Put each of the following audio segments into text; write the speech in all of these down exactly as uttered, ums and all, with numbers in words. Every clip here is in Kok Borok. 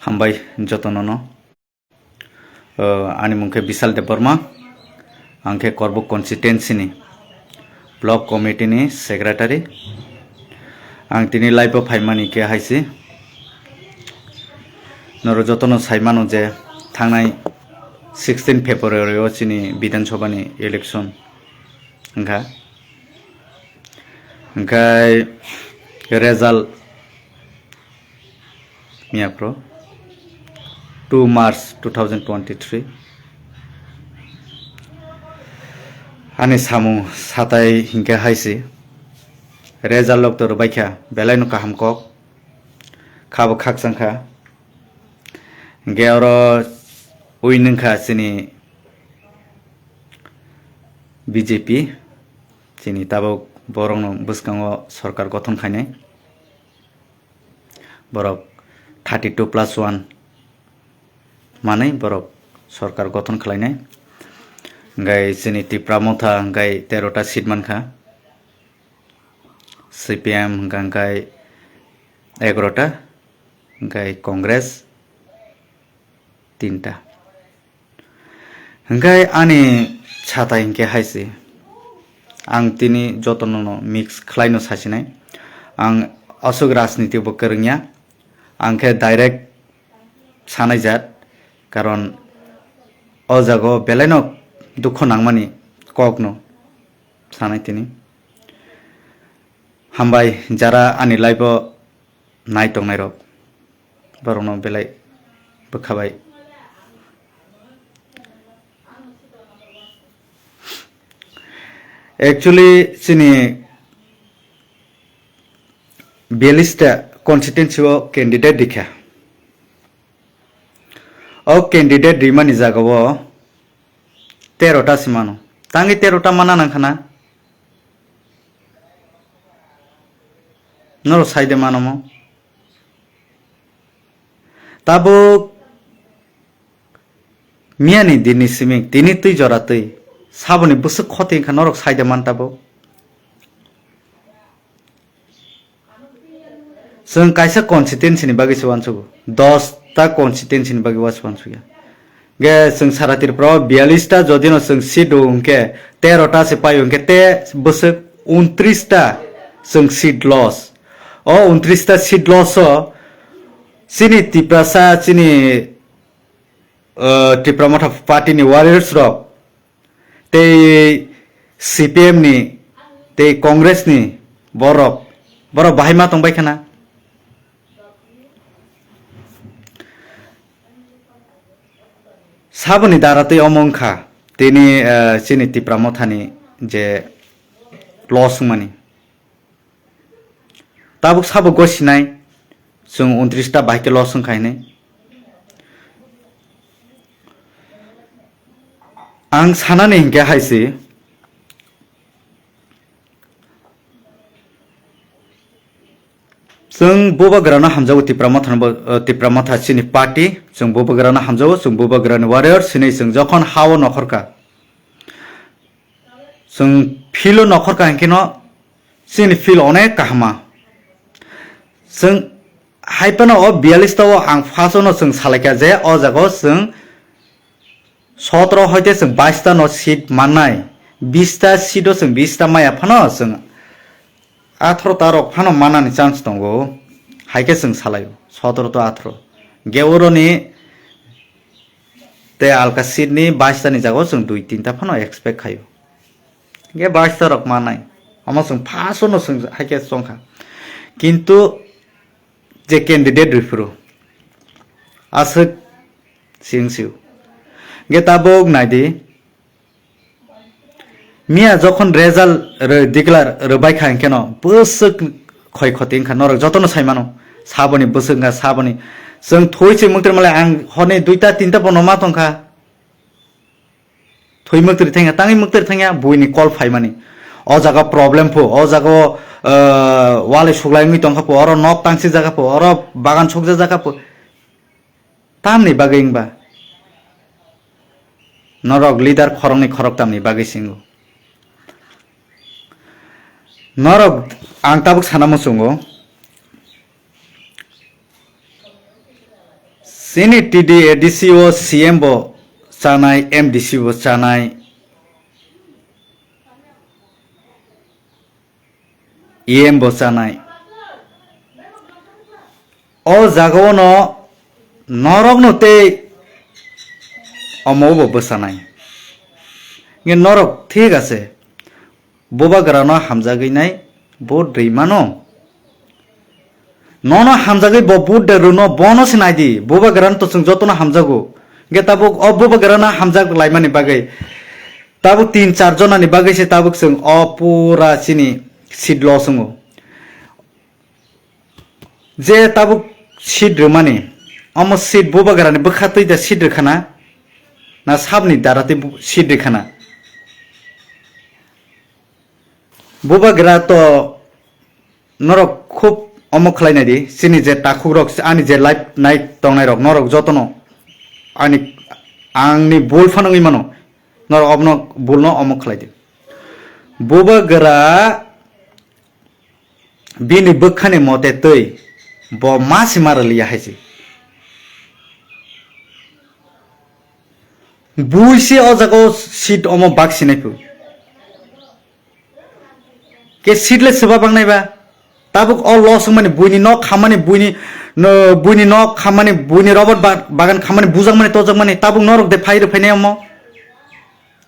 Hambai jotono no. Uh, ani mung khe Bisal Debbarma, ang khe Korbuk constituency ni block committee ni secretary. Ang tini live o phaimani khe hai se. Norok jotono sai mano je thangnai sixteen February o chini Bidhan Sabha ni election wngkha. Hingkhai result miyaphro two March two thousand twenty-three. Ani samung satai hinkhe hai se. Result lok to rwbaikha, belai no kaham kok. Khabo khakchang kha. Hinkhe oro win wngkha chini B J P. Chini tabuk borokno bwskango sorkar gothon khainai. Borok thirty two plus one manwi borok sorkar gothon khlainai. Hingkhai chini Tipra Motha hingkhai tero ta seat mankha. C P M hingkha hingkhai egaroh ta, hingkhai Congress tinta. Hingkhai ani satai hinkhe hai se, ang tini jotono no mix khlaino sasinai. Ang aswk rajniti bo kwrwngya, ang khe direct sanai jat, karon o jaga o belai no dukho nangmani kok no sanai tini. Hambai jara ani live o nai tongnai rok, borok no belai bwkha bai. Actually chini biyalista constituency o candidate rikha. O candidate rimani jaga o tero ta se mano. Tangwi tero ta mana nang khana? Norok sai de mano mo? Tabuk miyani dinni simi tini twi jora twi saboni bwswk khoti wngkha norok sai de man tabuk? Chwng kaisa constituency ni bagwi se uansugo, dos ta constituency ni bagwi uansukya. Ge chwng sara Tripura o biyallis ta jodi no chwng seat rw hwnkhe tero ta se paio hwnkhe te bwswk untris ta chwng seat loss. O untris ta seat loss o chini Tiprasa chini, uh, Tipra Motha party ni warriors rok tei C P M ni tei Congress ni borok, borok bahai ma tongbai khana. Saboni dara tei omo wngkha tini, eh, chini Tipra Mothani je loss wngmani. Tabuk sabo gosinai, chwng untris ta bahai khe loss wngkha hinwi. Ang sanani hinkhe hai se, chwng bubagrano hamjago, Tipra Mothano bo, eh, Tipra Motha chini party, chwng bubagrano hamjago, chwng bubagrani warrior, chini chwng jokhon ha-o nokhorkha, chwng field-o nokhorkha hinkheno, chini field onek kahama. Chwng hai phano o biyallis ta o ang first-o no chwng salaikha je o jaga o chwng sotoro hoite chwng bais ta no seat mannai, bis ta seat o chwng bis ta maya phano chwng atharo ta rok phano manani chance tongo, hai khe chwng salaio sotoro to atharo. Ge oroni tei alka seat ni bais ta ni jaga o chwng dui tinta phano expect khaio. Ge bais ta rok manai. Omo chwng first no chwng hai khe chongkha. Kintu je candidate rwphuru aswk sing sio. Ge tabuk naidi, miya jokhon result rw-, declare rwbai kha hinkheno bwswk khoi khoti wngkha, norok jotono sai mano. Saboni bwswk wngkha, saboni chwng thoi se mwktwrwi male ang horni duita tinta bono ma tongkha. Thwi mwktwrwi thangya, tangwi mwktwrwi thangya, buini call phaimani. O jaga problem pho, o jaga o, ah, walai suklai wngwi tongkha pho, oro nok tangsi jaga pho, oro bagan sukja jaga pho. Tamni bagwi wngba? Norok leader khoroknwi khoroktamni bagwi singo. Norok ang tabuk sana muchungo. Chini T D A D C o C M bo chanai, M D C bo chanai, E M bo chanai. O jagao no norok no tei omo bo bwsanai. Nge norok thik ase. Bubagra no hamjagwi nai vote rwi mano. Nono hamjagwi bo vote de rwno bono se naidi. Bubagra no to chwng jotono hamjago. Nge tabuk o Bubagra no hamjak laimani bagwi tabuk tin char jona ni bagwi se tabuk chwng o pura chini seat loss wngo. Je tabuk seat rwmani, omo seat Bubagrani bwkha twi da seat rwkhana, na sabni dara twi bu-, seat rwkhana? Bubagra to norok khub omo khlai naidi, chini je takhukrok, ani je live nai tongnairok, norok jotono ani, angni bul phano wngwi mano, norok obono bulno omo khlai di. Bubagra bini bwkhani mote twi bo ma se ma rwliya hai se. Bui se o jaga o seat omo bak sinai phu. Ke seat le swba bang nai ba. Tabuk o loss wngmani buini nok khammani buini, no, buini nok khammani buini robot ba-, bagan khammani bujakmani tojakmani tabuk norok de phai rw phainai omo.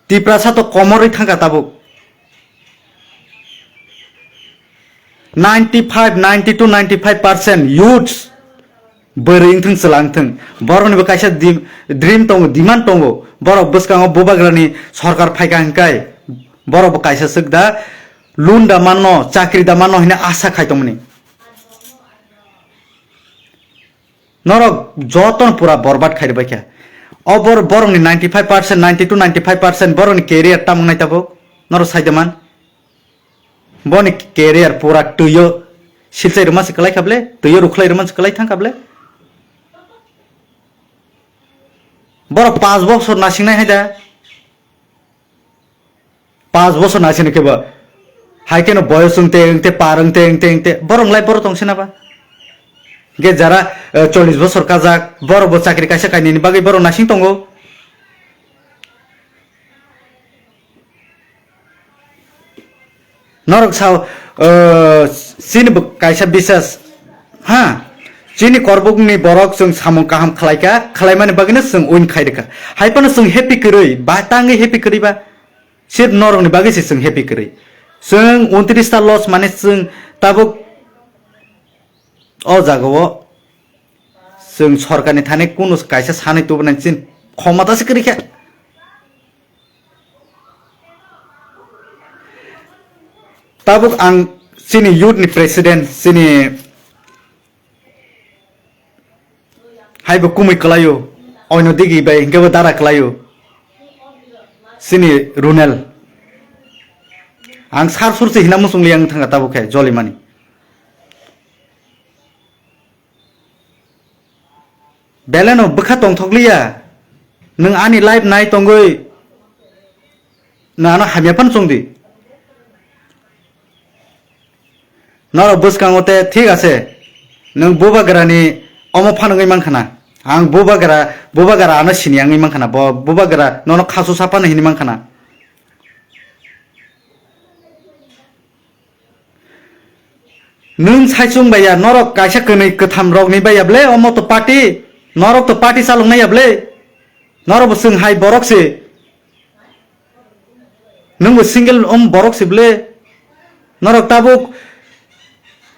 Tiprasa to komorwi thangkha tabuk. Ninety five, ninety to ninety five percent youths bwrwi wngthung, chwla wngthung, borokni bo kaisa di-, dream tongo, demand tongo, borok bwskango Bubagrani sorkar phaikha hinkai borok bo kaisa swk da, loan da manno, chakri da manno hwnwi asa khai tongmani. Norok jotono pura borbat khai rwbaikha. O bor-, borokni ninety five percent, ninety to ninety five percent borokni career tamung nai tabuk. Norok sai da man. Boni career pura twiyo silchai rwma se kwlai kha ble, twiyo rukhlai rwma se kwlai thang kha ble. Borok paanch bosor nasingnai hai da. Paanch bosor naisini khe bo. Hai kheno boyos wngte, wngte, par wngte, wngte, wngte. Borok lai borok tong sina ba. Ge jara, eh, chollish bosor kajak, borok bo chakri kaisa kainwini bagwi borok naising tongo. Norok sao, eh, chini bo kaisa bisas, ha? Chini korbukni borok chwng samung kaham khlaika, khlaimani bagwino chwng win khairikha. Hai phano chwng happy kwrwi, ba tangwi happy kwrwi ba? Sip norokni bagwi se chwng happy kwrwi. Chwng untris ta loss mane chwng tabuk o jagao chwng sorkarni thani kunu kaisa sanwi tubunai chini khomata se kwrwi kha. Tabuk ang chini youth ni president, chini hai bo kumui kwlaio, oino digi bai hinkhe bo dara kwlaio, chini Runel. Ang sar sur se hina muchung liya wng thangkha tabuk khe jolimani. Beleno bwkha tongthokliya, nwng ani life nai tongwi nwng ano hamya phano chwngdi. Norok bwskango te thik ase, nwng bubagrani omo phano wngwi mankha na. Ang bubagra, bubagra ano sini wngwi mankha na, bo bubagra nono khasu sa phano hinwi mankha na. Nwng saichung baiya, norok kaisa kwnwi kwtham rokni baiya ble, omo to party, norok to party chaloknai ya ble, norok bo chwng hai borok se, nwng bo single om borok se ble, norok tabuk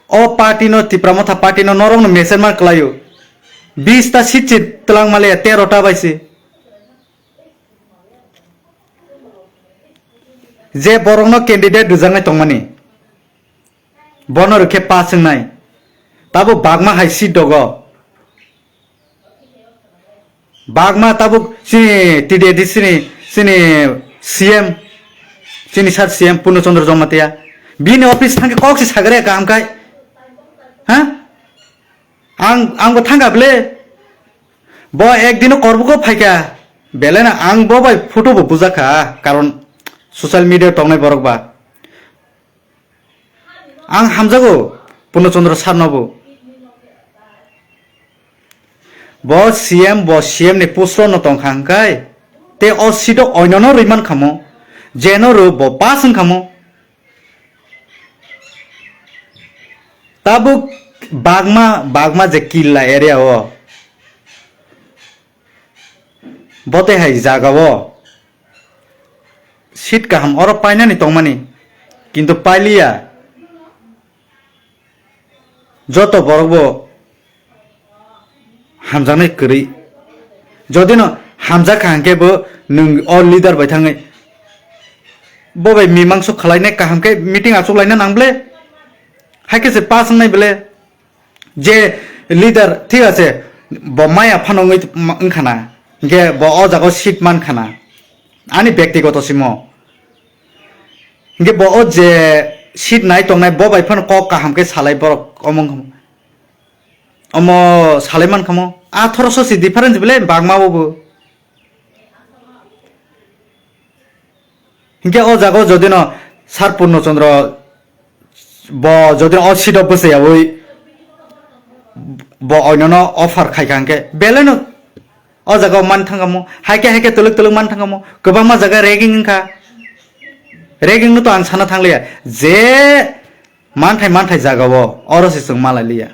o party no, Tipra Motha party no, norok no meser man kwlaio, bis ta seat se twlang male, tero ta bai se. Je borokno candidate rwjaknai tongmani, bono rwkhe pass wngnai. Tabuk bagma hai seat dogo. Bagma tabuk chini T D A D C ni, chini C M, chini sir C M Purno Chandra Jamatia. Bini office thangkhe kok se sagre kaham khai. Ha? Ang, ang bo thangkha ble. Bo ekdino korbugo phaikha. Belai no ang bo bai photo bo bujakha, karon social media tongnai borok ba. Ang hamjago Purno Chandra sir no bo. Bo C M, bo C M ni post no tong kha hwnkhe, te o seat o oino no rwi man khamo, je no rw bo pass wng khamo. Tabuk bagma, bagma je killa area o, bote hai jaga o seat kaham oro painani tongmani, kintu pailiya. Joto borok bo hamjaknai kwrwi. Jodi no hamjak kha hwnkhe bo nwng o leader bai thangwi bo bai mimang sok khalai nai, kaham khe meeting achuk laina nang ble. Hai khe se pass wngnai ble. Je leader thik ache, bo maya phano wngwi wngkha na, hwnkhe bo o jaga o seat man kha na. Ani byaktigoto simo. Hwnkhe bo o je seat nai tongnai bo bai phano kok kaham khe salai borok omo wngkha mo. Omo salai man kha mo. Athoroso si difference bele bangma bo bo. Hwnkhe o jaga o jodi no Sir Purno Chandra bo jodi o seat o bwsai yaui bo oino no offer khai kha hwnkhe belai no o jaga o man thang kamo, hai khe hai khe twlwk twlwk man thang kamo, kwbangma jaga ragging wngkha. Ragging no to ang sana thang liya, je manthai manthai jaga o oro se chwng malai liya.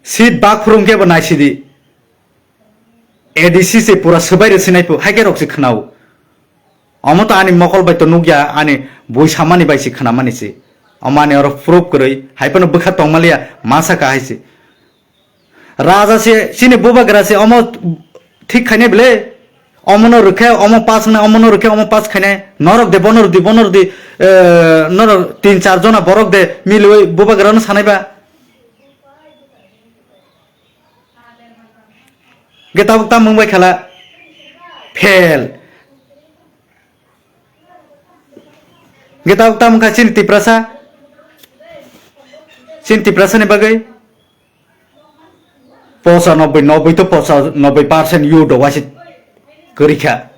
Seat bak phuru hwnkhe bo naisidi. A D C se pura swbai rwsinai phu, hai khe rok se khwnao. Omo to ani mokol bai to nukya, ani bui samani bai se khwnamani se. Omo ani oro proof kwrwi, hai phano bwkha tongmaliya, ma saka hai se. Raja se, chini bubagra se, omo thik khainai bwle? Omo no rwkhe, omo pass wngnai, omo no rwkhe, omo pass khainai. Norok de, bono rwdi, bono rwdi, eh, norok tin char jona borok de, miliwi bubagra no sanai ba. Hwnkhe tabuk tamo wngbai khala? Fail. Hwnkhe tabuk tamo wngkha chini Tiprasa? Chini Tiprasa ni bagwi? Posa noboi, noboi to posa noboi percent youth rok waise kwrwi kha.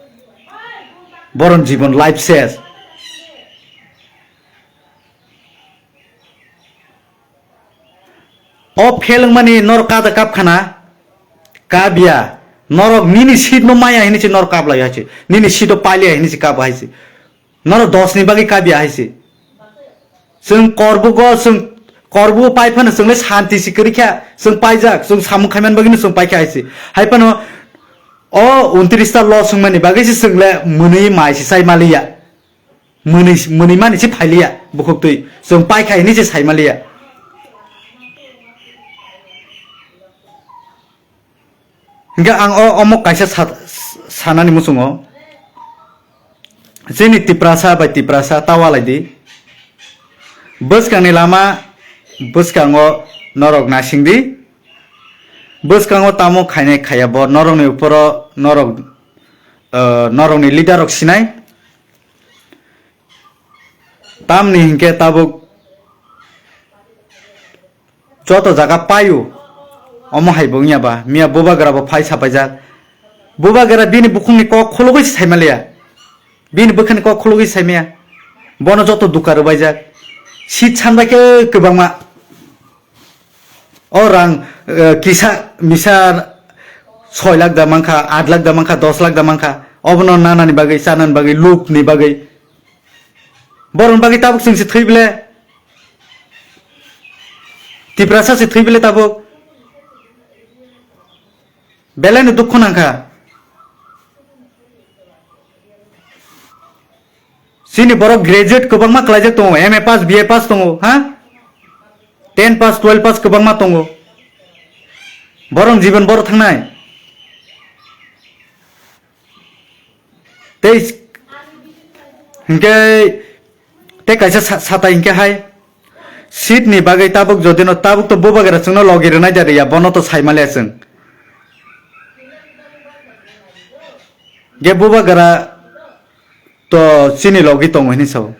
Boron jibon life ses. O phelwng mani norok kada kap khana? Kabya. Norok nini seat no maya hini se norok kap lai hai se. Nini seat o pailiya hini se kap hai se. Norok dos ni bagwi kabya hai se. Chwng korbugo, chwng korbugo pai phano chwng le santi se kwrwi kha. Chwng paijak, chwng samung khaimani bagwi no chwng paikha hai se. Hai phano o untris ta lo swngmani bagwi se chwng le mwnwi mai se chai maliya. Mwnwi, mwnwi mani se phailiya bukhuk twi. Chwng pai khai hinwi se sai maliya. Hingke ang o, omo kaisa sa-, sanani muchungo. Chini Tiprasa bai Tiprasa ta walai di. Bwskangni lama bwskango norok naising di. Bwskango tamo khainai khaiya bo norokni uporo norok, eh, norokni leader rok sinai. Tamni hinkhe tabuk joto jaga paio, omo hai bo wngya ba, miya bubagra bo phai sapaijak. Bubagra bini bukhukni kok khulugwi se saimaliya, bini bwkhani kok khulugwi saimaya, bono joto duka rwbaijak. Seat sanbai khe kwbangma. O rang, eh, kisa misa soi lakh da mankha, aat lakh da mankha, dos lakh da mankha. Obono nanani bagwi, chanani bagwi, lukni bagwi. Borokni bagwi tabuk chwng se thwi bile. Tiprasa se thwi bile tabuk. Belai no dukhu nangkha. Chini borok graduate kwbangma khlaijak tongo, M A pass, B A pass tongo, ha? Ten pass, twelve pass kwbangma tongo. Borok jibon borok thangnai. Tei hinkhe tei kaisa sa-, satai hinkhe hai seat ni bagwi tabuk jodi no tabuk to bubagra chwngno logi rwnai da riya, bono to sai maliya chwng. Ge bubagra to chini logi tongo hinwi sao.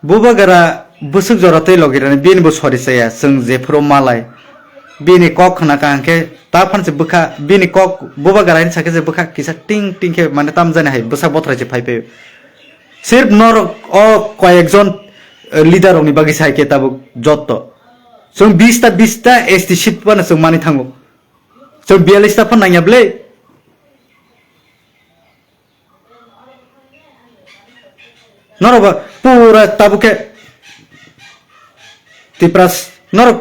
Bubagra bwswk jora tei logirani bini bo sori chaya, chwng jephuru malai. Bini kok khna kaham khe ta phan se bwkha, bini kok bubagra ni sakhe se bwkha kisa ting ting khe mane tamjani hai bwsa bothrai se phai phaio. Sirf norok o koyekjon eh, leader rokni bagwi sai khe tabuk jotto. Chwng bish ta, bish ta S T seat phano chwng mani thango. Chwng biyallish ta phano nangya bwle. Norok ba pura tabuk khe Tipras norok,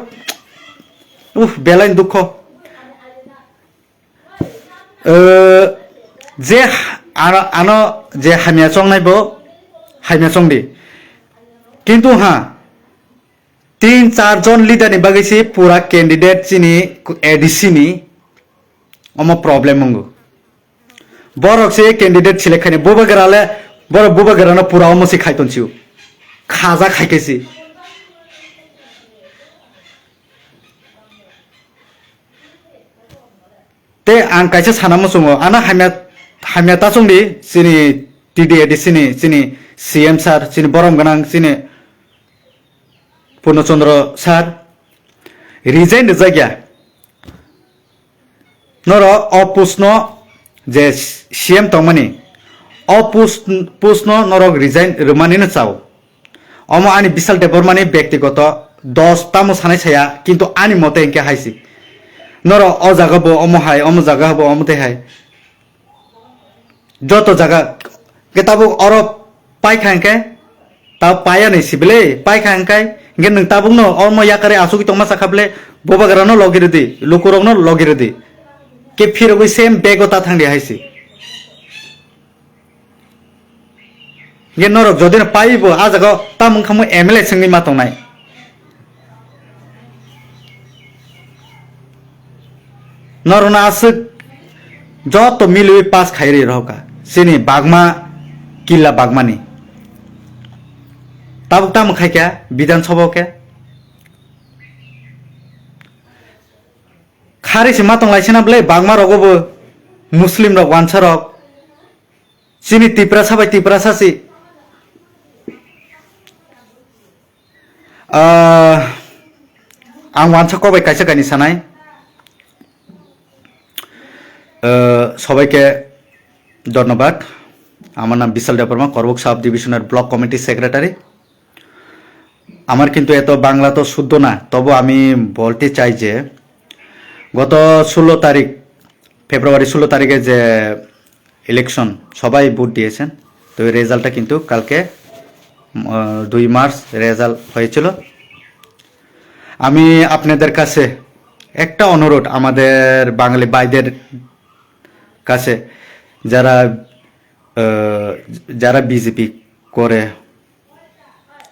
uff, belai dukho. Eh, je ano, ano je hamya chongnai bo hamya chongdi. Kintu ha, tin char jon leader ni bagwi se pura candidate chini A D C ni omo problem wngo. Borok se candidate select khaini bubagra le, borok bubagra no pura omo se khai tonsio. Khaja khai khe se. Te ang kaisa sana muchungo, ano hamya, hamya ta chongdi chini T D A D C ni chini C M sir, chini borom gwnang chini Purno Chandra sir resign rijak ya. Noro o post no je C M tongmani, o post, post no norok resign rwmani no chao. Omo ani Bishal Debbarma ni bektigoto dos tamo sanai saya, kintu ani mote hinkhe haisi. Noro o jaga bo omo hai, omo jaga bo omo tei hai. Joto jaga ke tabuk oro paikha hinkhe, ta paya ni sibile paikha hinkhe, hinkhe nwng tabukno omo yakari asugwi tongma sakha bile, bobagrano logi rwdi, lukurokno logi rwdi. Ke phirogwi same bag o ta thangdi haisi. Hinkhe norok jodi no paibo, a jaga o tamo wngkha mo M L A swngwi ma tongnai. Norokno aswk joto milwi pass khai ri rohorkha. Chini bagma killa bagmani. Tabuk tamo khaikha Bidhan Sabha o khe. Khari se ma tong laisina bwle bagma rogo bo Muslim rok wansa rok. Chini Tiprasa bai Tiprasa si. Ah, ang wansa kok bai kaisa kaini sanai. Ah, সবাইকে ধন্যবাদ। আমার নাম বিশাল দেববর্মা, করবুক সাব ডিভিশনের block committee secretary. আমার কিন্তু এত বাংলা তো শুদ্ধ না, তবু আমি বলতে চাই যে গত ষোলো তারিখ, ফেব্রুয়ারি ষোলো তারিখে যে ইলেকশন, সবাই ভোট দিয়েছেন, তো এই রেজাল্টটা কিন্তু কালকে, উম, আহ, দুই মার্চ রেজাল্ট হয়েছিল। আমি আপনাদের কাছে একটা অনুরোধ, আমাদের বাঙালি ভাইদের কাছে, যারা, আহ, যারা বিজেপি করে,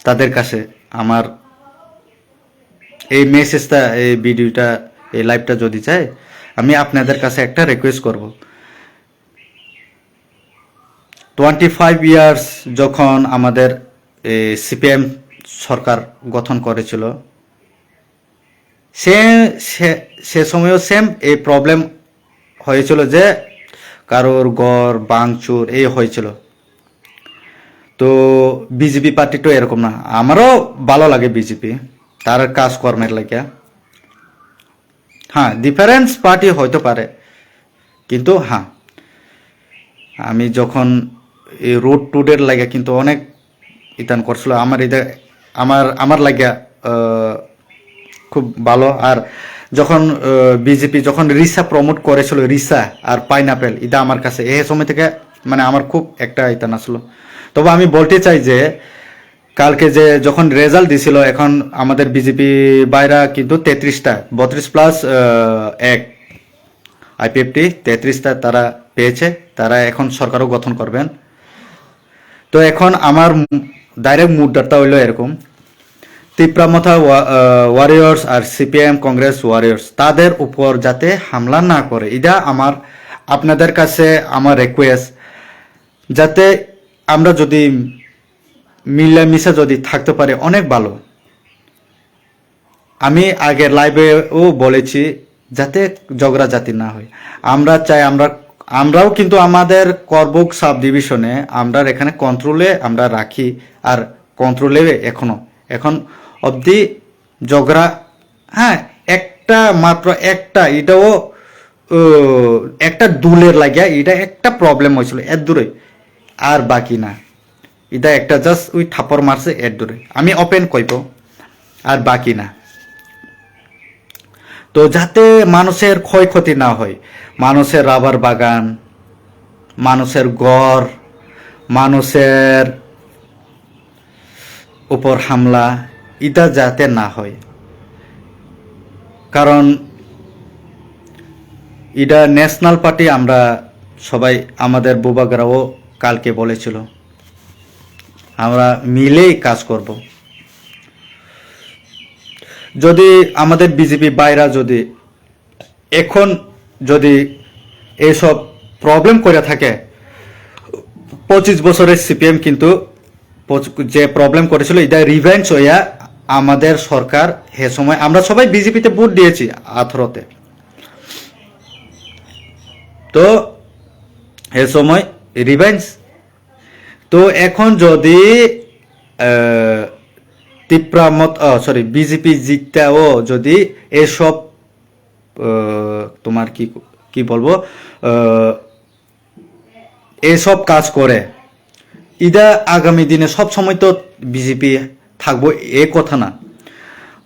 তাদের কাছে আমার এই মেসেজটা, এই ভিডিওটা, এই লাইভটা যদি যায়, আমি আপনাদের কাছে একটা রিকোয়েস্ট করব। টোয়েন্টি ফাইভ ইয়ার্স যখন আমাদের, এ, সিপিএম সরকার গঠন করেছিল, সে, সে, সে সময়ও সেম এই প্রবলেম হয়েছিল যে কারোর ঘর ভাঙচুর এই হয়েছিল। তো বিজেপি পার্টি তো এরকম না, আমারও ভালো লাগে বিজেপি, তার কাজকর্মের লাগিয়া। হ্যাঁ, ডিফারেন্স পার্টি হইতে পারে, কিন্তু হ্যাঁ, আমি যখন এই রোড টুডের লাগে কিন্তু অনেক ইতান করছিল আমার এটা, আমার আমার লাগে, আহ, খুব ভালো। আর যখন বিজেপি যখন রিসা প্রমোট করেছিল, রিসা আর পাইনাপেল, এটা আমার কাছে এ সময় থেকে মানে আমার খুব একটা ইতান আসলো। তবে আমি বলতে চাই যে কালকে যে যখন রেজাল্ট দিছিল, এখন আমাদের বিজেপি বাইরা কিন্তু তেত্রিশটা, বত্রিশ প্লাস এক, আইপিএফটি তেত্রিশটা তারা পেয়েছে, তারা এখন সরকারও গঠন করবেন। তো এখন আমার ডাইরেক্ট মুদ্রাটা হইলো এরকম, তিপ্রা মথা ওয়ারিয়র্স আর সিপিএম কংগ্রেস ওয়ারিয়র্স, তাদের উপর যাতে হামলা না করে, এটা আমার, আপনাদের কাছে আমার রিকোয়েস্ট, যাতে আমরা যদি মিলামিশা যদি থাকতে পারি অনেক ভালো। আমি আগের লাইভেও বলেছি, যাতে ঝগড়াঝাটি না হয়। আমরা চাই, আমরা, আমরাও কিন্তু আমাদের করবুক সাব ডিভিশনে আমরা এখানে কন্ট্রোলে আমরা রাখি, আর কন্ট্রোলে এখনো, এখন অবধি ঝগড়া, হ্যাঁ, একটা মাত্র একটা, এটাও, ও, একটা দুলের লাগিয়া এটা একটা প্রবলেম হয়েছিল, এর দূরে আর বাকি না। এটা একটা জাস্ট ওই থাপ্পড় মারছে এর দূরে, আমি ওপেন কইব, আর বাকি না। তো যাতে মানুষের ক্ষয়ক্ষতি না হয়, মানুষের রাবার বাগান, মানুষের ঘর, মানুষের উপর হামলা, এটা যাতে না হয়। কারণ এটা ন্যাশনাল পার্টি, আমরা সবাই, আমাদের বুবাগরাও কালকে বলেছিল, আমরা মিলেই কাজ করব। যদি আমাদের বিজেপি ভাইরা যদি এখন যদি এইসব প্রবলেম করে থাকে, পঁচিশ বছরের সিপিএম কিন্তু পঁচ- যে প্রবলেম করেছিল, এটা রিভেঞ্জ হইয়া আমাদের সরকার হে সময়, আমরা সবাই বিজেপিতে ভোট দিয়েছি আঠারোতে, তো হে সময় রিভেঞ্জ। তো এখন যদি আহ, তিপ্রা মত, সরি, বিজেপি জিততেও যদি এসব আহ, তোমার কি, কি বলবো, আহ, এসব কাজ করে, ইদা আগামী দিনে সব সময় তো বিজেপি থাকবো, এ কথা না।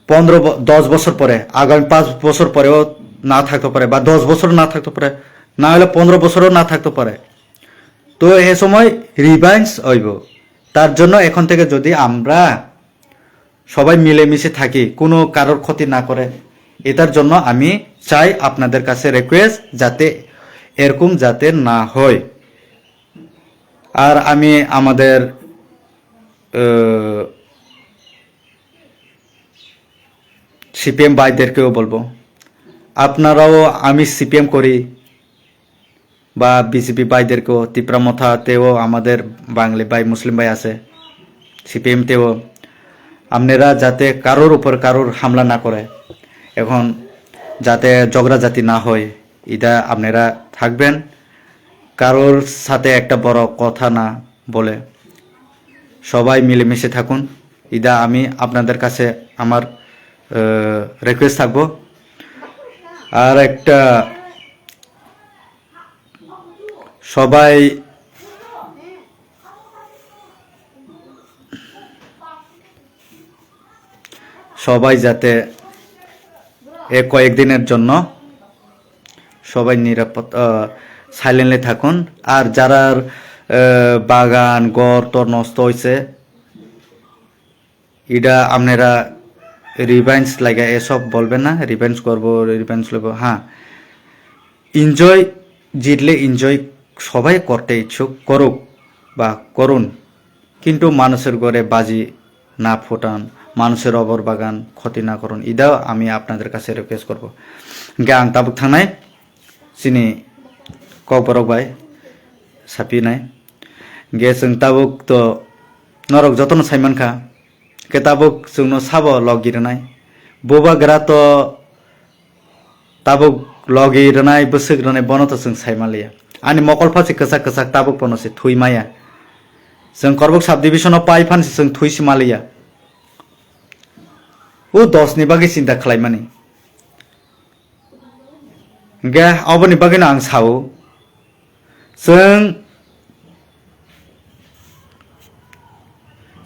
পনেরো ব- দশ বছর পরে, আগামী পাঁচ বছর পরেও না থাকতে পারে, বা দশ বছর না থাকতে পারে, না হলে পনেরো বছরও না থাকতে পারে। তো এ সময় রিভেঞ্জ হইব। তার জন্য এখন থেকে যদি আমরা সবাই মিলেমিশে থাকি, কোনো কারোর ক্ষতি না করে, এটার জন্য আমি চাই আপনাদের কাছে রিকোয়েস্ট, যাতে এরকম যাতে না হয়। আর আমি আমাদের সিপিএম ভাইদেরকেও বলবো, আপনারাও, আমি সিপিএম করি, বা বিজেপি ভাইদেরকেও, তিপ্রা মথাতেও আমাদের বাঙালি ভাই, মুসলিম ভাই আছে, সিপিএম তেও, আপনারা যাতে কারোর উপর কারোর হামলা না করে, এখন যাতে ঝগড়াঝাটি না হয়, এটা আপনারা থাকবেন। কারোর সাথে একটা বড় কথা না বলে সবাই মিলেমিশে থাকুন, এটা আমি আপনাদের কাছে আমার রিকোয়েস্ট থাকবো। আর একটা, সবাই, সবাই যাতে এ কয়েকদিনের জন্য সবাই নিরাপদ, সাইলেন্টলি থাকুন। আর যারার আহ, বাগান ঘর তো নষ্ট হয়েছে, এটা আপনারা রিভেঞ্জ লাগে এসব বলবেন না, রিভেঞ্জ করবো, রিভেঞ্জ নেবো। হ্যাঁ, এনজয়, জিতলে এনজয় সবাই করতে ইচ্ছুক, করুক বা করুন, কিন্তু মানুষের ঘরে বাজি না ফোটান, মানুষের অবর বাগান ক্ষতি না করুন, এটাও আমি আপনাদের কাছে রিকোয়েস্ট করবো। Hingke ang tabuk thangnai, chini kokborok bai sapinai. Hingke chwng tabuk to norok jotono saimankha, hingke tabuk chwngno sabo logi rwnai. Bubagra to tabuk logi rwnai, bwswk rwnai, bono to chwng sai manliya. Ani mokol pha se kwchak kwchak, tabuk bono se thwi maya. Chwng Korbok subdivision o pai phan se chwng thwi se manliya. O dos ni bagwi chinta khlaimani. Hingke aboni bagwino ang sao, chwng,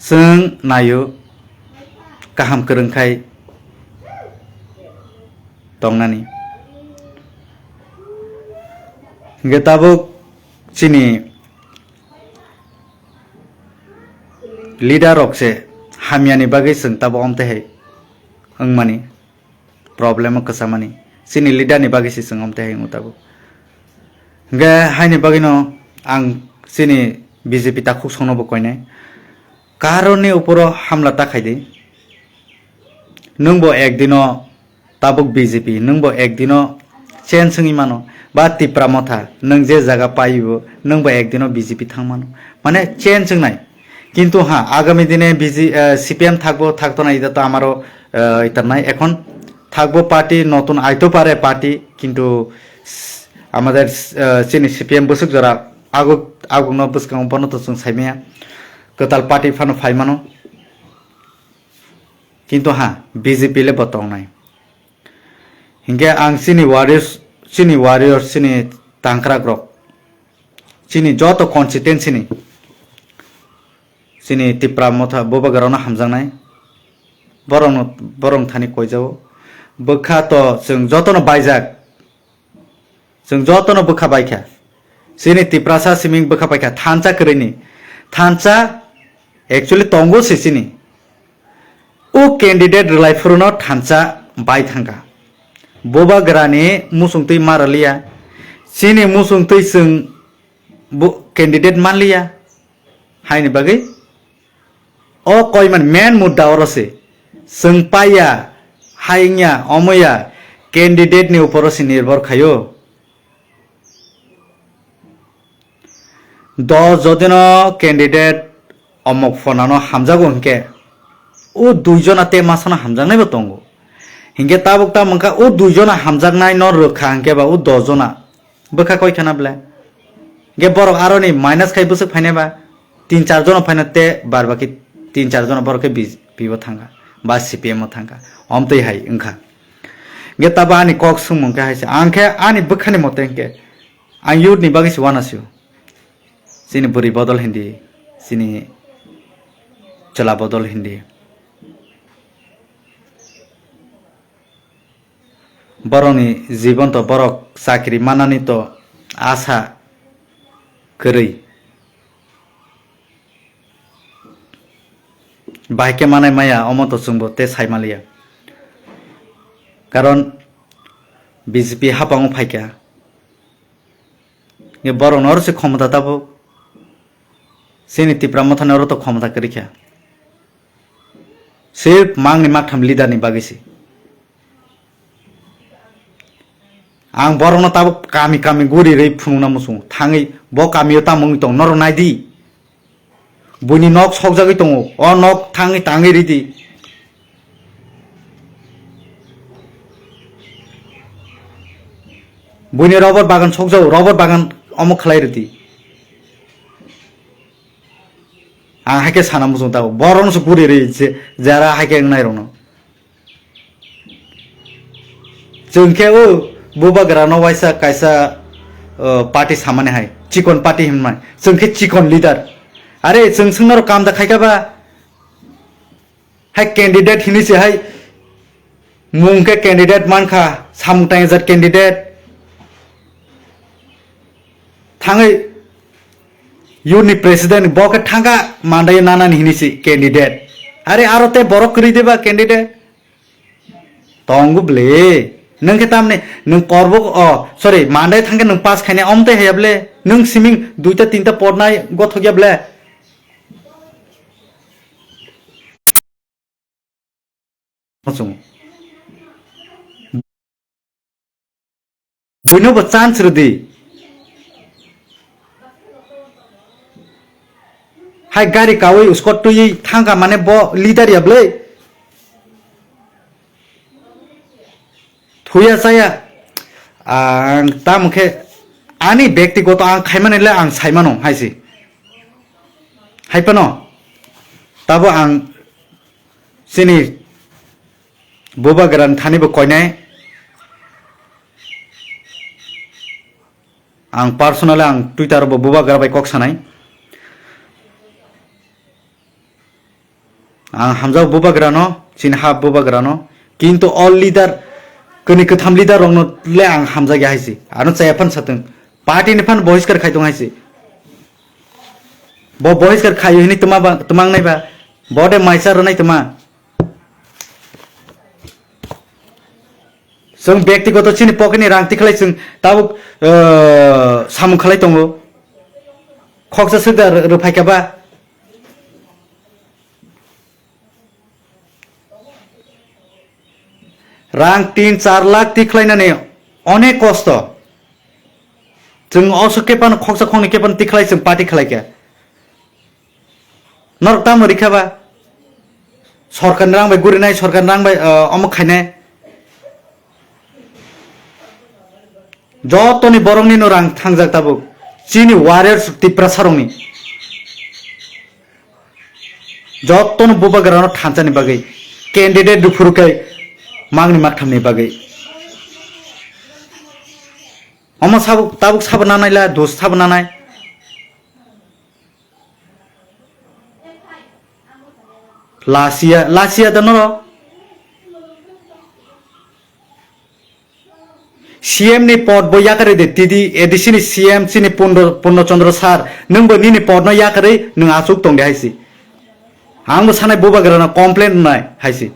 chwng naio kaham kwrwng khai tongnani. Hingke tabuk chini leader rok se hamyani bagwi chwng tabuk omtwi hai wngmani. Problem o kwchamani. Chini leader ni bagwi se chwng omtwi hai wngwi tabuk. Hingke haini bagwino ang chini B J P takhuk songno bo koinai. Karoni uporo hamla ta khaidi. Nwng bo ekdino tabuk B J P, nwng bo ekdino change wngwi mano. Ba Tipra Motha, nwng je jaga paibo, nwng bo ekdino B J P thang mano. Mane change wngnai. Kintu ha, agami dine B J, eh, C P M thakbo, thakto na, ita to amaro, eh, itar nai. Ekhon thakbo party, notun aito pare party, kintu s-, amader, eh, chini C P M bwswk jora aguk, agukno bwskango bono to chwng saimaya. Kwtal party phano phai mano. Kintu ha, B J P le bo tongnai. Hinkhe ang chini warriors, chini warriors, chini tangkrak rok, chini joto constituency ni, Chini Tipra Motha bubagrano hamjaknai. Borokno, borok thani koijao. Bwkha to chwng jotono baijak. Chwng jotono bwkha baikha. Chini Tiprasa siming bwkha baikha. Thansa kwrwini. Thansa actually tongo se chini. O candidate rwlai phuruno thansa bai thangkha. Bubagrani muchungtwi ma rwliya. Chini muchungtwi chwng bo candidate manliya. Haini bagwi o koiman main mudda oro se. Chwng paiya, hai wngya, omoya, candidate ni uporo se nirbhor khaio. Dos jodino candidate omok phonano hamjago hinkhe, o duijona tei masano hamjaknaibo tongo. Hinkhe tabuk tamo wngkha o duijona hamjaknaino rwkha hinkhe ba o dos jona bwkha koi khana ble. Hinkhe borok aroni minus khai bwswk phainai ba tin char jona phaina tei bar baki tin char jona borok khe B J P o thangkha ba C P M o thangkha. Omtwi hai wngkha. Hinkhe tabo ani kok swngmung khe hai se. Ang khe ani bwkhani mote hinkhe ang youth ni bagwi se uanasio. Chini bwrwi bodol hindi, chini chwla bodol hindi. Borokni jibon to borok chakri manani to asa kwrwi. Bahai khe manai maya omo to chwngbo tei sai manliya. Karon B J P hapango phaikha. Nge borok no oro se khomota tabuk. Chini Tipra Motha ni oro to khomota kwrwi kha. Sirf mangni maktham leader ni bagwi se. Ang borok no tabuk kami kami guri rwi phunukna muchungo. Thangwi bo kami o tamo wngwi tong norok nai di. Buini nok sokjagwi tongo. O nok thangwi tangwi ridi. Buini rubber bagan sokjago, rubber bagan omo khlai ridi. Ang haikhe sana muchung tabuk. Borokno se guri ri je, jera haikhe wngnai rokno. Chwng khe o bubagra no waisa kaisa, o, party samani hai, chikon party hinmai. Chwng khe chikon leader. Are chwng swngno kam da khaikha ba? Hai candidate hini se hai mung khe candidate mankha, samung tangjak candidate. Thangwi youth ni president bo khe thangkha mandai nanani hini se candidate. Are aro te borok kwrwi deba candidate? Tongo ble. Nwng khe tamni nwng korbo, o, sorry, mandai thangkhe nwng pass khainai omtwi haya ble. Nwng siming duita tinta pornai gothok ya ble. Muchungo. Buino bo chance rwdi. Hai gari kawi uskot twiwi thangkha mane bo leader ya bwlai. Thuya chaya. Ang tamo khe ani bektigoto ang khaimani le ang saimano hai se. Hai phano tabo ang chini bubagra ni thani bo koinai. Ang personally ang Twitter bo bubagra bai kok sanai. Ang hamjak bubagra no, chini ha bubagra no. Kintu all leader, kani kwtham leader rok no le ang hamjak ya hai se. Ano chaya phan satwng. Party ni phan bohiskar khai tong hai se. Bo bohiskar khai hini tuma ba, tumang nai ba. Bo de maisa rwnai tuma. Chwng bektigoto chini pocket ni rang tikhlai chwng tabuk, eh, samung khlai tongo. Khoksa swkda rw-, rwphai kha ba. Rang tin char lakh tikhlainani onek kosto. Chwng oso kepano khoksa khoknwi kepano tikhlai chwng party khlai kha. Norok tamo rikha ba? Sorkar ni rang bai gurinai, sorkar ni rang bai, ah, omo khainai. Jotoni borokni no rang thangjak tabuk. Chini warriors Tiprasa rokni. Jotono bubagra no thansa ni bagwi. Candidate rwphuru khe mangni maktham ni bagwi. Omo sabo, tabuk sabo nanai la, dos sabo nanai. Lasia, lasia da norok. C M ni pod bo yakarwi de, T D, A D C ni C M chini Purno, Purno Chandra sir, nwng bo nini pod no yakarwi nwng achuk tong de hai si. Ang bo sanai bubagra no complain nai hai si.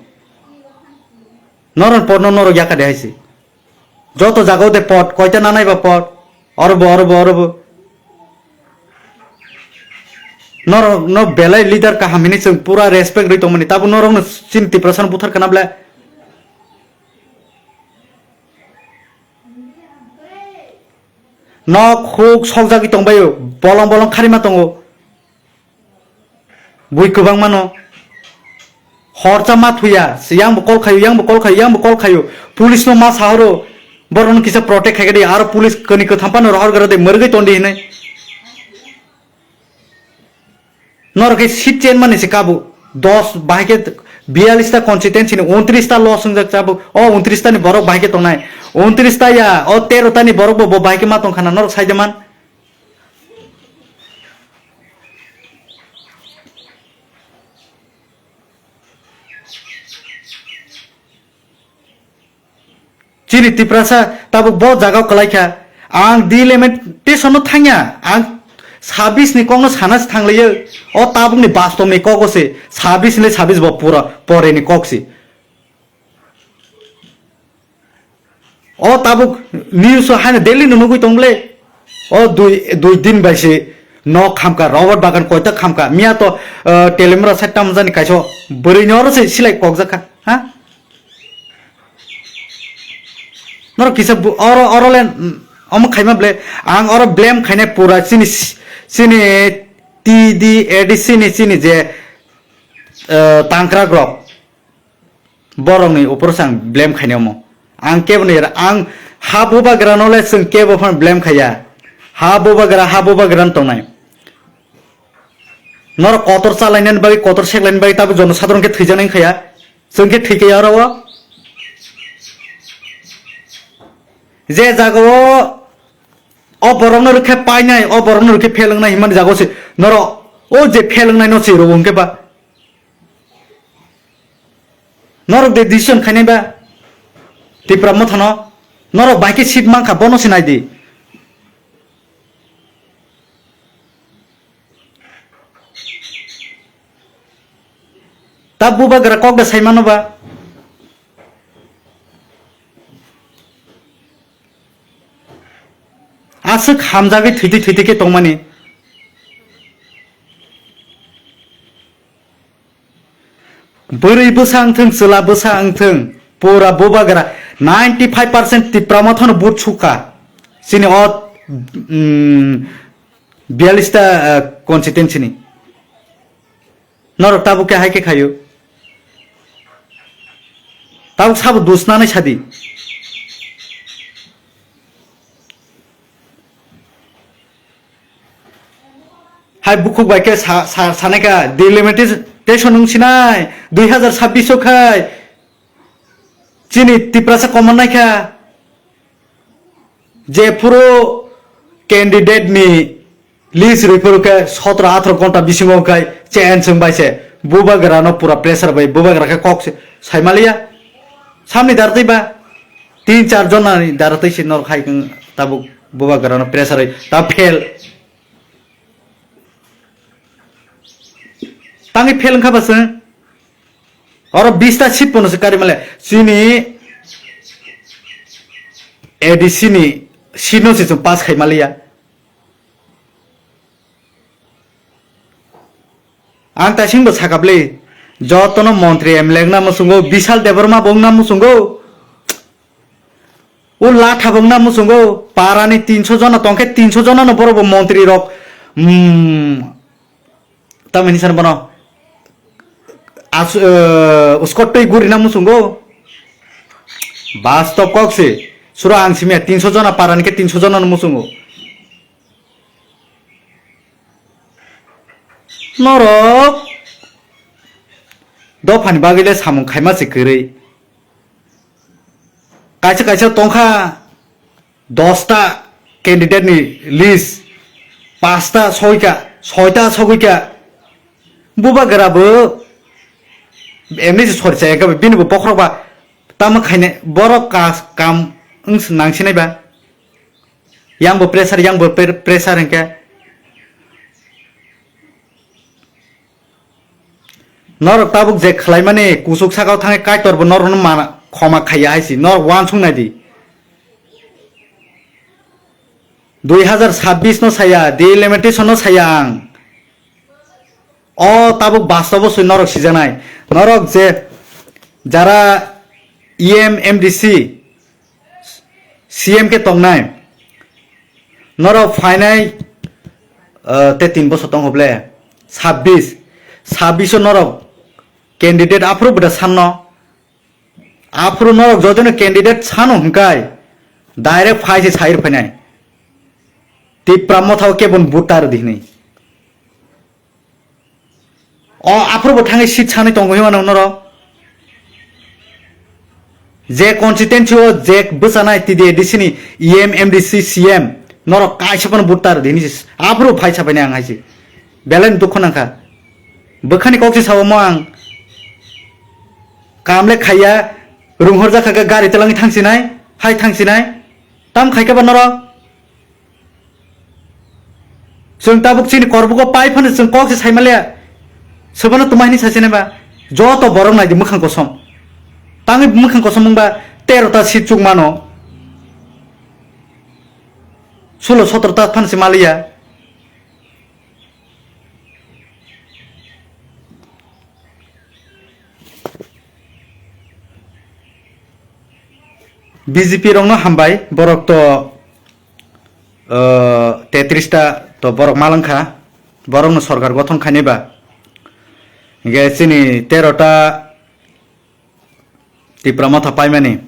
Norok pod no norok yakar de hai si. Joto jaga o de pod, koita nanai ba pod. Oro bo, oro bo, oro bo. Norok no belai leader kaham hini chwng pura respect rwi tongmani. Tabuk norok no chini Tiprasa no buthar kana ble. Nok huk sokjagwi tongbaio, bolong bolong kharima tongo. Bui kwbangma no. Horcha ma thuya, yang bo call khayo, yang bo call khayo, yang bo call khayo. Police no ma sahoro, borok no kisa protect khaikha de, aro police kani kwtham phano rohor gra de, mwrwgwi tondi hinwi. Norok khe seat change mani se kabu. Dos bahai khe biyalish ta constituency ni untris ta loss wngjak chabu. O untris ta ni borok bahai khe tongnai. Untris ta ya, o tero ta ni borok bo, bo bahai khe ma tongkhana norok sai de man. Chini Tiprasa tabuk bo jaga o kwlai kha. Ang delimitation no thangya. Ang sabis ni kok no sana se thanglaio. O tabuk ni bastob ni kok o se. Sabis le sabis bo pura pore ni kok se. O tabuk news o haino daily no nugui tong ble. O dui, dui din bai se nok khamka, rubber bagan koita khamka. Miya to, uh, telemra sa tamjani kaiso bwrwi ni oro se silai kokjak kha. Ha? Norok kisa bu-, oro, oro le, mm, omo khaima ble, ang oro blame khainai pura chini, chini T D A D C ni chini je, eh, tangkrak rok, borok ni upor se ang blame khainai omo. Ang kebo ni, ang ha bubagra no le chwng kebo phan blame khaiya. Ha bubagra, ha bubagra no tongnai. Norok kotor chalainani bagwi, kotor seklainani bagwi tabuk jono sadharon khe thwijaknai wngkha ya. Chwng khe thwi kaiya oro o. Je jaga o, o borokno rwkhe painai, o borokno rwkhe phelwngnai himani jaga o se norok o je phelwngnai no se rwo hwnkhe ba. Norok de decision khainai ba Tipra Mothano. Norok bai khe seat mankha bono se nai di. Ta bubagra kok da sai mano ba. Aswk hamjagwi thwitwi thwitwi khe tongmani. Bwrwi bwsa wngthwng, chwla bwsa wngthwng, pura bubagra ninety five percent Tipra Mothano vote sukha. Chini o, mm, biyalish ta, ah, constituency ni. Norok tabuk khe hai khe khaio. Tabuk sabo dusnani sadi. Hai bukhuk bai khe sa, sa, sanai kha, delimitation wng sinai, dui hazar sabbish o khai chini Tiprasa common nai kha. Jephuru candidate ni list rwi phuru khe sotro atharo ghonta bisingo khai change wng bai se bubagra no pura pressure bai bubagra khe kok se sai maliya. Samni dar twi ba tin char jona ni dar twi se nor khai khe tabuk bubagra no pressure bai ta fail. Tangwi fail wngkha ba chwng? Oro bish ta seat pono se kari male. Chini A D C ni seat no se chwng pass khai maliya. Ang taising bo sakha bwle, jotono montri M L A wngna muchungo, Bishal Debbarma bo wngna muchungo. O latha bo wngna muchungo, parani tinso jona tongkhe tinso jona no borok bo montri rok, mm, tamoni san bono as-, eh, uskot twi gurina muchungo. Bastob kok se, suro ang simya tinso jona parani khe tinso jona no muchungo. Norok dophani bagwi le samung khaima se kwrwi. Kaisa kaisa tongkha dosta candidate ni list, pasta soika, soita sogwika. Bubagra bo Emni se sori chaya khe bini bo bokhorok ba tamo khainai borok ka-, kam wng nangsinai ba. Yang bo pressure, yang bo pre-, pressure hwnkhe. Norok tabuk je khlaimani kuchuk sakao thangwi Kaitor bo norokno mana khoma khaiya hai si. Norok uansuk nai di. Dui hazar sabbish no saya, delimitation no saya ang. O tabuk bastobo swi norok sijaknai. Norok je jara E M, M D C, C M khe tongnai. Norok phainai, uh, te tin bosor tong hoble. Sabbish. Sabbish o norok candidate aphuru bwda sanno. Aphuru norok jodino candidate sano hwnkai direct phai se sai rw phainai. Tipra Motha o kebon vote ta rw di hwnwi. O aphuru bo thangwi seat sanwi tongo hima nang norok. Je constituency o je bwchanai T D A D C ni E M, M D C, C M norok kaisa phano vote ta rw di hwnwi se aphuru phai sa phainai ang hai se. Belai ni dukhu nangkha. Bwkhani kok se sao mo ang. Kam le khaiya, runghorjak kha khe gari twlangwi thangsinai, hai thangsinai. Tam khai khe ba norok. Chwng tabuk chini korbugo pai phano chwng kok se sai manliya. Sobono tuma hini saisinai ba. Joto borok nai di mwkhang kosom. Tangwi mwkhang kosom wngba tero ta seat chuk mano. Sulo sotro ta phano se maliya. B J P rokno hambai, borok to, uh, tetris ta to borok malwng kha, borokno sorkar gothon khainai ba. Hingke chini tero ta Tipra Motha paimani.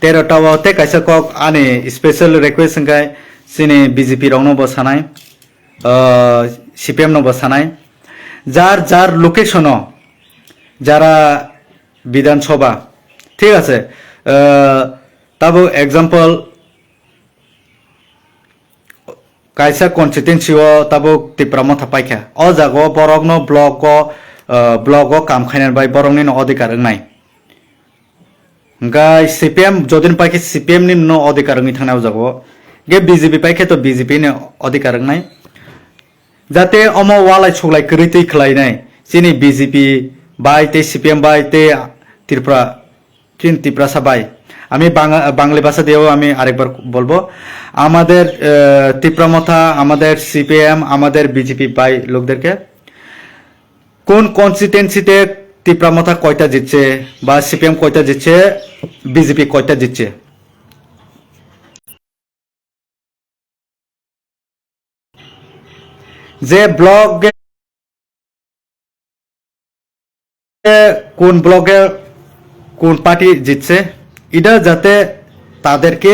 Tero ta o tei kaisa kok ani special request hingke chini B J P rokno bo sanai, uh, C P M no bo sanai. Jar jar location o jara Bidhan Sabha, thik ase, uh, tabo example, kaisa constituency o tabuk Tipra Motha paikha. O jaga o borokno block o, ah, block o kam khainani bai borokni no adhikar wngnai. Hwnkhe C P M jodin paikhe C P M ni no adhikar wngwi thangnai o jaga o. Hwnkhe B J P paikhe to B J P ni adhikar wngnai. Jate omo walai suklai kwrwi twi khlainai. Chini B J P bai tei C P M bai tei Tripura Chini Tiprasa bai. আমি বাংলা ভাষা দিয়েও আমি আরেকবার বলবো, আমাদের আহ, তিপ্রা মথা, আমাদের সিপিএম, আমাদের বিজেপি ভাই লোকদেরকে কোন কনস্টিটুয়েন্সিতে তিপ্রা মথা কয়টা জিতছে বা সিপিএম কয়টা জিতছে, বিজেপি কয়টা জিতছে? যে ব্লকে কোন ব্লকে কোন পার্টি জিতছে, এটা যাতে তাদেরকে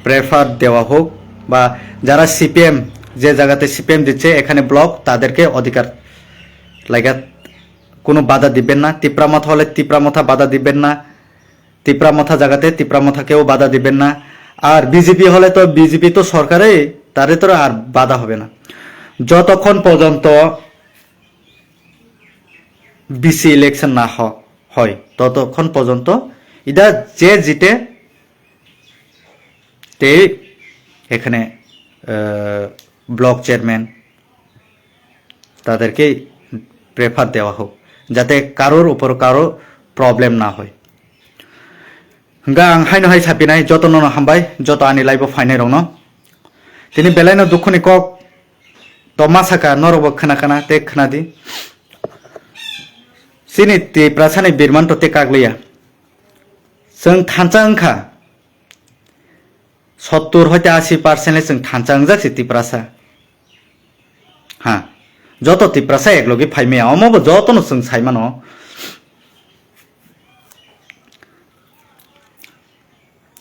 প্রেফার দেওয়া হোক, বা যারা সিপিএম, যে জায়গাতে সিপিএম জিতছে এখানে ব্লক তাদেরকে অধিকার লাগা, কোনো বাধা দিবেন না। তিপ্রা মথা হলে তিপ্রা মথা বাধা দিবেন না। তিপ্রা মথা জায়গাতে তিপ্রা মথাকেও বাধা দিবেন না। আর বিজেপি হলে তো বিজেপি তো সরকারে, তারে তো আর বাধা হবে না। যতক্ষণ পর্যন্ত বিসি ইলেকশন না হ-, হয়, ততক্ষণ পর্যন্ত এটা যে জিতে তে এখানে, আহ, ব্লক চেয়ারম্যান তাদেরকে প্রেফার দেওয়া হোক, যাতে কারোর উপর কারো প্রবলেম না হয়। Hingkha ang haino hai sapinai joto nono hambai, joto ani live o phainai rokno. Tini belaino dukhuni kok to ma saka, norokbo khna khna tei khna di. Chini Tiprasani birman to tei kakliya. Chwng thansa wngkha. Sottur hoite ashi percent le chwng thansa wngjak se Tiprasa. Ha. Joto Tiprasa eklogi phai maya, omo bo jotono chwng sai mano.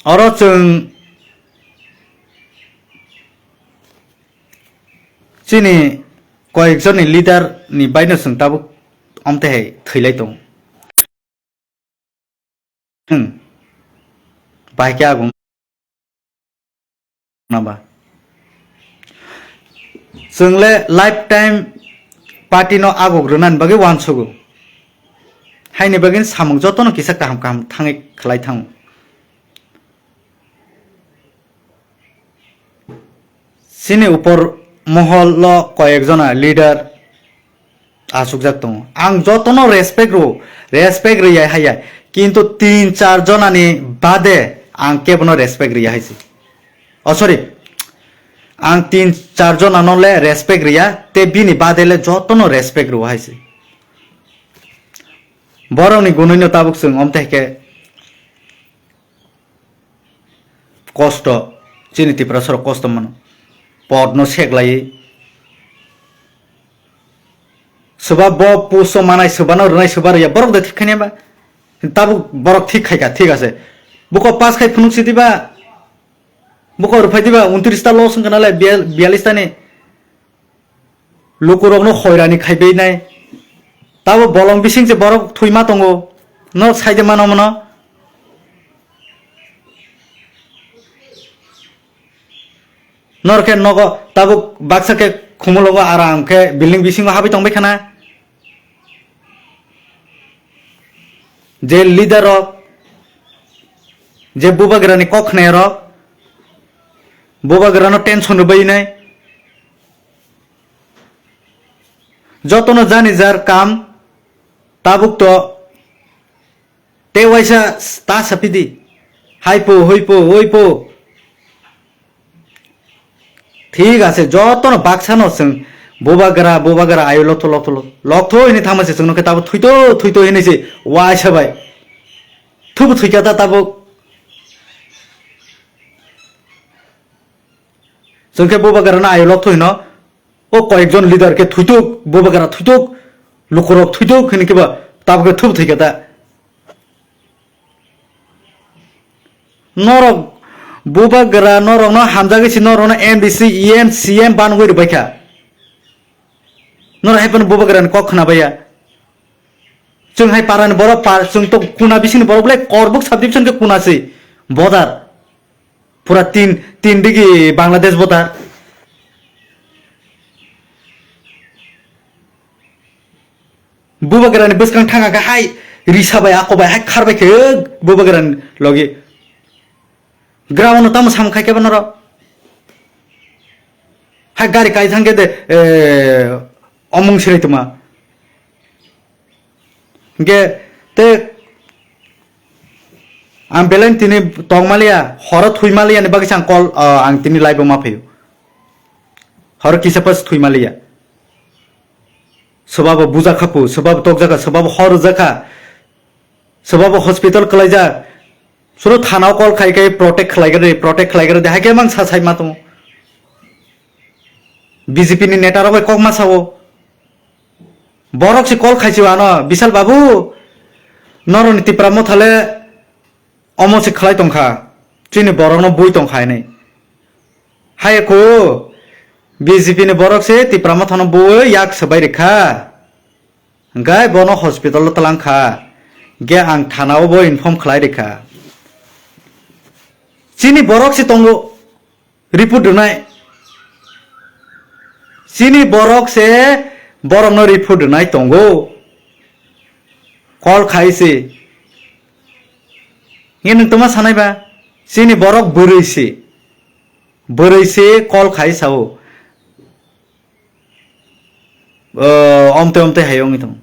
Oro chwng chini koyekjonni leader ni baino chwng tabuk omte hai thwilai tongo. Hmm. Bahai khe agung naba. Chwng le lifetime party no aguk rwnani bagwi uansugo. Haini bagwi samung jotono kisa kaham kaham thangwi khlai thango. Chini upor mohol o koyek jona leader achukjak tongo. Ang jotono respect rw-, respect rwya haya. Kintu tin char jonani bade ang kebono respect rwya hai se. Oh, sorry. Ang tin char jonano le respect rwya, te bini bade le jotono respect rw hai se. Borokni gunui no tabuk chwng omte khe kosto, chini Tiprasarok kosto mano. Podno seklaiwi. Swba bo puso manai, swbano rwnai, swba rwya, borok de thik khainai ba. Tabuk borok thik khaikha, thik ase. Buko pass khai phunuk sidi ba. Buko rwphai diba, untris ta loss wngkha nalai, biyal-, biyallis ta ni. Lukurokno hoirani khaibainai. Tabo bolong bising se borok thwima tongo. No saide mano mano. Nor khe nogo tabuk baksa khe khumulogo aram khe building bisingo habwi tongbai khana. Je leader rok, je bubagrani kok khnairok, bubagrano tension rwbainai. Jotono jani jar kam tabuk to te waisa ta sapidi. Hai po, hoi po, oi po. Thik ase, jotono baksano chwng bubagra, bubagra ayo lotho, lotho, lotho, lotho hini thangma se chwngno khe tabo thuito, thuito hini se waisa bai. Thubu thuika ta tabuk. Chwng khe bubagrano ayo lotho hino. O koyekjon leader khe thuituk, bubagra thuituk, lukurok thuituk hini khe ba tabuk khe thubu thuika ta. Norok bubagra norokno hamjagwi se norokno M D C, E M, C M banwi rwbaikha. Norok hai phano bubagrani kok khna baiya. Chwng hai parani borok par, chwng to kuna bisingni borok belai Korbuk subdivision khe kuna se bodar. Pura tin, tin digi Bangladesh bodar. Bubagrani bwskang thangkha khe hai risa bai ako bai hai kharbai khe bubagrani logi. Ground no tamo sam khai khe ba norok. Hai gari kai thang khe de, eh, omung sirai tuma. Hingke te ang belai tini tong maliya, horo thui maliya ni bagwi se ang kol, ah, ang tini live o ma phaio. Horo kisa pas thui maliya. Swbabo bujakha pu, swbabo tokjakha, swbabo hor rwjakha, swbabo hospital kwlaijak. Suru thana o call khai khai protect khlai gari, protect khlai gari de, hai khe mang sa sai ma tongo. B J P ni neta rok bai kok ma sao. Borok se call khai si ano, Bishal babu, noroni Tipra Motha le omo se khlai tongkha, chini borokno bui tongkha hinwi. Hai ko, B J P ni borok se Tipra Mothano bui yak swbai rikha. Hingkhe bono hospital o twlang kha. Ge ang thana o bo inform khlai rikha. Chini borok se tongo. Report rwnai. Chini borok se borokno report rwnai tongo. Call khai se. Nge nwng toma sanai ba? Chini borok bwrwi se. Bwrwi se call khai sao. O, omte omte hai wngwi tong,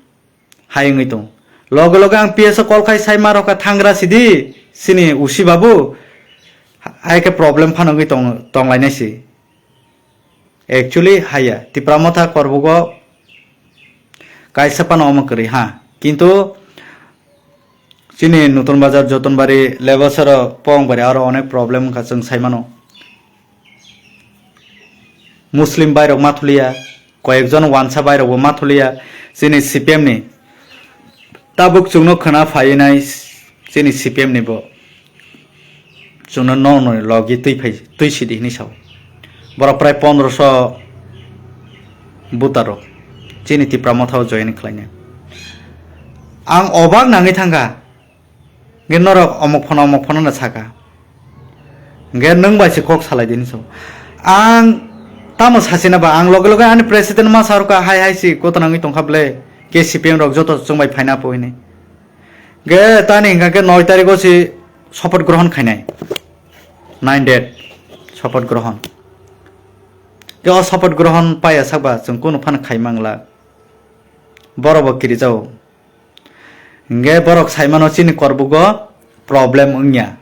hai wngwi tong. Loge loge ang P S o call khai sai ma rokha thangra sidi, sini usi babu, hai khe problem phano wngwi tong, tong lainai si. Actually, haya, Tipra Motha Korbugo kaisa phano omo kwrwi ha. Kintu chini Nutun Bazar, Jotonbari, Lebasaro, Pongbari aro onek problem wngkha chwng sai mano. Muslim bairok ma thuliya, koyekjon wansa bairokbo ma thuliya, chini C P M ni. Tabuk chwngno khwna phainai chini C P M ni bo. Chwngno nokno logi twi phai, twi sidi hinwi sao. Borok prai pondroso voter rok chini Tipra Motha o join khlainai. Ang obak nangwi thangkha. Hingke norok omok phano, omok phano no saka. Hingke nwng bai se kok salai di hinwi sao. Ang Tamo sachina ba ang loge loge ani president ma saruka hai hai si kotona wngwi tongkha ble, ke C P M rok joto chwngbai phaina po hini. Ge tani hingka ke noi tariko si sopoth grohon khainai. Nine date sopoth grohon. Ke o sopoth grohon paya sakba chwng kunu phano khai mangla. Borok bo kirijao. Hingke borok saimano chini korbugo problem wngya.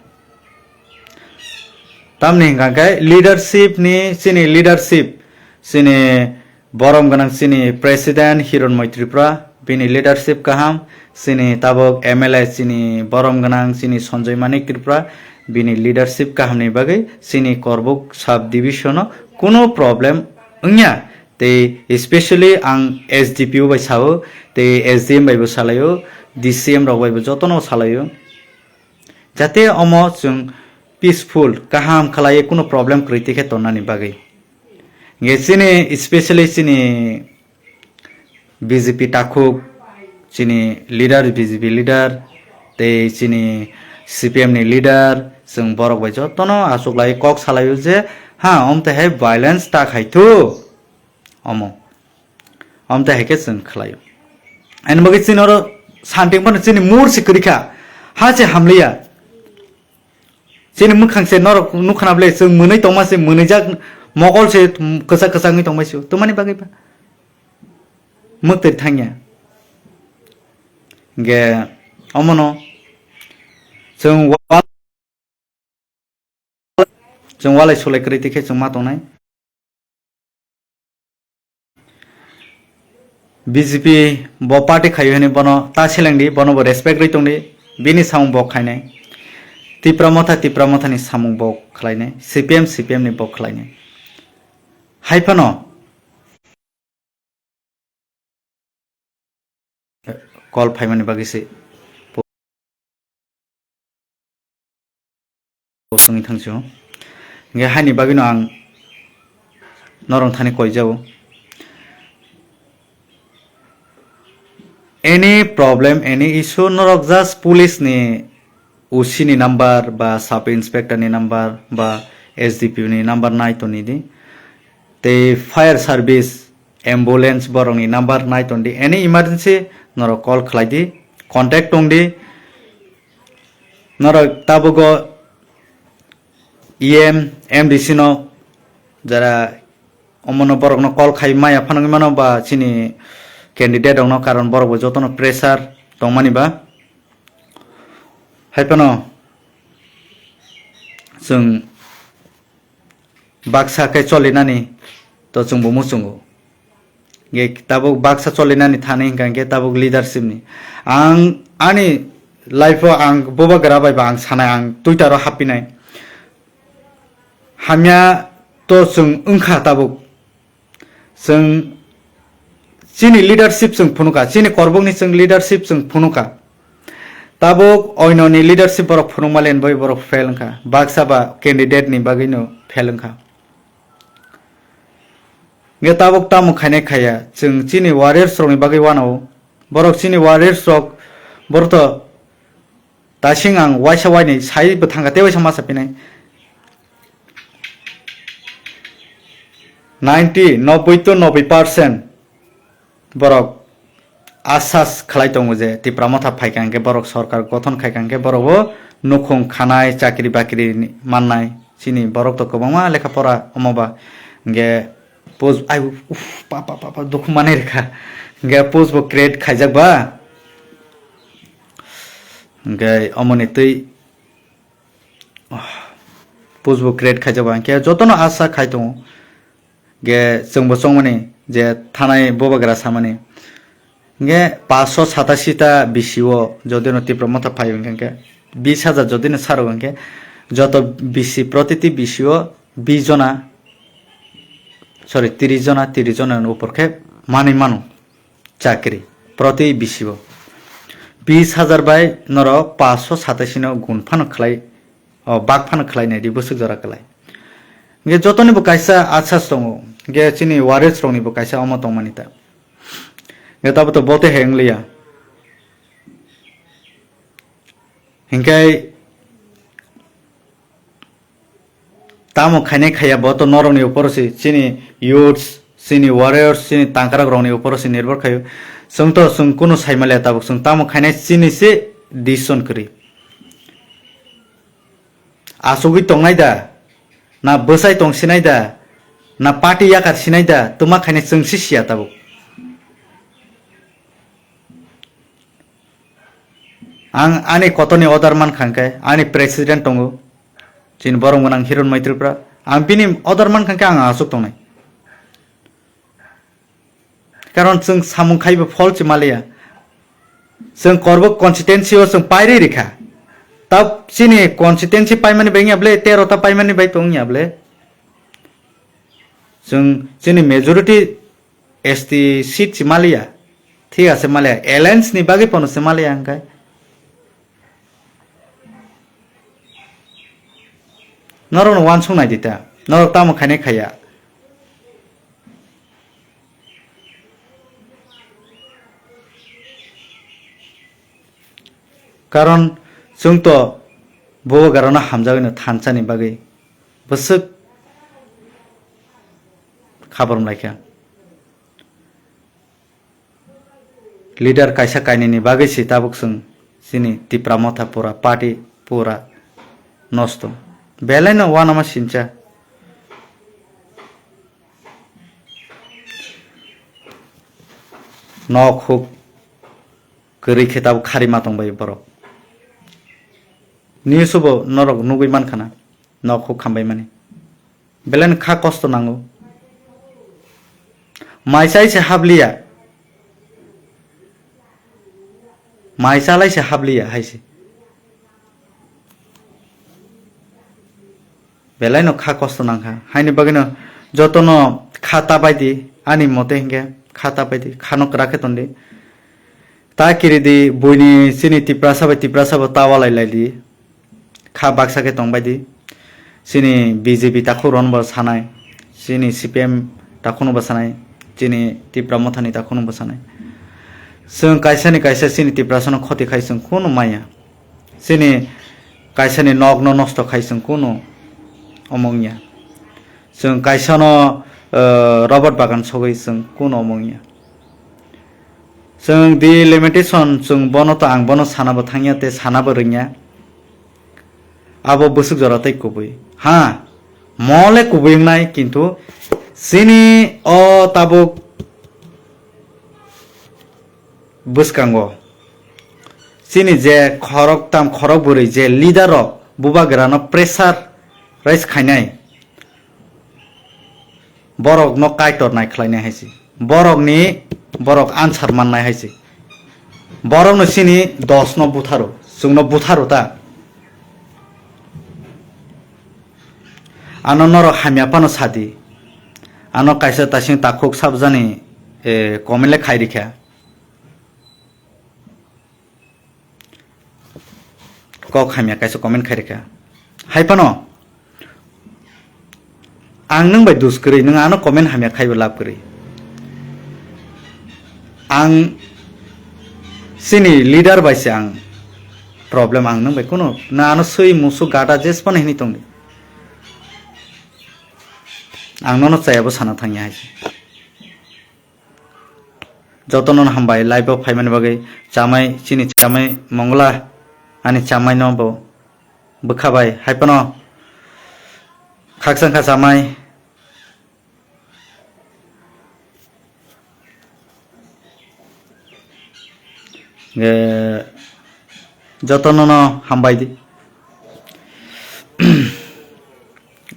Tamni hingka khe leadership ni, chini leadership, chini borom gwnang chini president Hironmoi Tripura, bini leadership kaham, chini tabok M L A chini borom gwnang chini Sanjay Manik Tripura, bini leadership kaham ni bagwi chini Korbuk sub division o kuno problem wngya. Tei especially ang S D P O bai sao, tei S D M bai bo salaio, D C M rok bai bo jotono salaio. Jate omo chwng peaceful, kaham khalaiwi kuno problem kwrwi tikhe tonnani bagwi. Nge chini, especially chini B J P takhuk, chini leader, B J P leader, tei chini C P M ni leader, chwng borok bai jotono achuklai kok salaio je, ha, omte hai violence ta khaithu. Omo. Omte hai khe chwng khlaio. Ani bagwi chini oro santing phano chini mur se kwrwi kha. Ha se hamliya. Chini mwkhang se norok nukha na ble chwng mwnwi tongma se mwnwijak mokol se kwchak kwchak wngwi tongbai se. Twmani bagwi ba. Mwktwi thangya. Ge omono chwng wa- Chwng walai sulai kwrwi tikhe chwng ma tongnai. B J P bo party khaio hwnwi bono ta selengdi, bono bo respect rwi tongdi, bini samung bo khainai. Tipra Motha, Tipra Mothani samung bo khlainai, C P M, C P M ni bo khlainai. Hai phano call phaimani bagwi se post wngwi thangsi o. Hingke haini bagwino ang norong thani koijao. Any problem, any issue norok just police ni O C ni number ba sub inspector ni number ba S D P O ni number nai toni di. Tei fire service, ambulance borok ni number nai toni di. Any emergency norok call khlai di, contact tong di. Norok tabugo E M, M D C no jara omono borokno call khai maya phano wngwi mano ba chini candidate rokno, karon borok bo jotono pressure tongmani ba. Hai phano chwng baksa khe cholinani to chwngbo muchungo. Ge tabuk baksa cholinani thani hingka hingke tabuk leadership ni. Ang ani life o ang bubagra bai ba ang sanai, ang Twitter o hapinai. Hamya to chwng wngkha tabuk. Chwng chini leadership chwng phunuka, chini korbokni chwng leadership chwng phunuka. Tabuk oinoni leadership borok phunukma len bai borok fail wngkha. Baksa ba candidate ni bagwino fail wngkha. Nge tabuk tamo khainai khaiya, chwng chini warriors rokni bagwi wanao. Borok chini warriors rok, borok to Tasing ang waisa wainwi sai bwthangkha tei waisa masa pinai. Ninety, noboi to noboi percent borok asas khlai tongo je Tipra Motha phaikha hwnkhe borok sorkar gothon khaikha hwnkhe borok bo nukhung khanai, chakri bakri mannai. Chini borok to kwbangma lekha pora omo ba hwnkhe post ai uf pa pa pa pa dukhu manai rikha hwnkhe post bo create khaijak ba. Hingke omoni twi, ah, push bo create khaijak ba, hingke jotono asa khai tongo. Hingke chwngbo chongmani je thanai bubagra samani. Hingke paanch sho satashi ta B C o jodino Tipra Motha phai hingke, hingke bis hajar jodino saro hingke, joto B C, protiti B C o bis jona, sorry, tris jona, tris jona ni upor khe manwi mano. Chakri proti bisibo bis hajar bai norok paanch sho satashi no gun phano khlai, o bak phano khlai nai di bwswk jora kwlai. Hingke jotoni bo kaisa asas tongo, hingke chini warriors rok ni bo kaisa omo tongmani ta. Hingke tabuk to bote he wngliya. Hingke Tamo khainai khaiya bo to norokni uporo se, chini youths, chini warriors, chini tangkarak rokni uporo se nirbhor khaio. Chwng to chwng kunu saimaliya tabuk, chwng tamo khainai chini se decision kwrwi. Asugwi tongnai da, na bwsai tong sinai da, na party yakar sinai da, twma khainai chwng se siya tabuk. Ang ani kotorni order mankha hwnkhe, ani president tongo, chini borok gwnang Hiron Maitripura. Ang bini order mankha hwnkhe ang aswk tongnai. Karon chwng samung khaibo phol se maliya. Chwng Korbuk constituency o chwng pairwi rikha. Tab chini constituency paimani bai wngya ble, tero ta paimani bai tong wngya ble. Chwng chini majority S T seat se maliya. Thik ase maliya. Alliance ni bagwi pono se maliya hwnkhe. Norokno uansuk nai di ta. Norok tamo khainai khaiya. Karon chwng to Bubagrano hamjagwino thansa ni bagwi bwswk khabar mlaikha. Leader kaisa kainwini bagwi se tabuk chwng chini Tipra Motha pura party pura nosto. Belai no uanama sincha. Nok huk kwrwi khe tabuk khari ma tongbai borok. News o bo norok nugwi mankha na nok huk khambai mani. Belai no kha kosto nango. Mai chai se habliya. Mai chalai se habliya hai se. Belai no kha kosto nangkha. Haini bagwi no joto no kha ta bai di, ani mote hinkhe kha ta bai di, kha no kwrak khe ton di. Ta kiri di, buini chini Tiprasa bai Tiprasa bo ta walai lai di. Kha baksa khe tong bai di. Chini B J P takhuk rok no bo sanai, chini C P M takhuk no bo sanai, chini Tipra Motha ni takhuk no bo sanai. Chwng kaisa ni kaisa chini Tiprasa no khoti khai chwng kunu maya. Chini kaisa ni nok no nosto khai chwng kunu omo wngya. Chwng kaisa no, eh, Robert Bagan sogwi chwng kunu omo wngya. Chwng di limitation, chwng bono to ang bono sana bo thangya tei sana bo rwngya. Abo bwswk jora tei kubui. Ha, mole kubui wngnai, kintu chini o tabuk bwskango chini je khorok tam khorok bwrwi je leader rok bubagra no pressure rise khainai, borok no kaitor nai khlainai hai se. Borok ni, borok answer mannai hai se. Borok no chini dos no butharo, chwng no butharo ta. Ano norok hamya phano sadi. Ano kaisa taising takhuk sabjani, eh, comment le khai rikha. Kok hamya kaisa comment khai rikha. Hai phano ang nwng bai dus kwrwi, nwng ano comment hamya khaibo lab kwrwi. Ang chini leader bai se ang problem, ang nwng bai kuno na ano swi musu gada jes phano hini tongdi. Ang nono chayabo sana thangya hai se. Jotono hambai live o phaimani bagwi, chamai, chini chamai Mongla, ani chamai no bo bwkha bai hai phano khakchang kha chamai. Ge jotono no hambai di.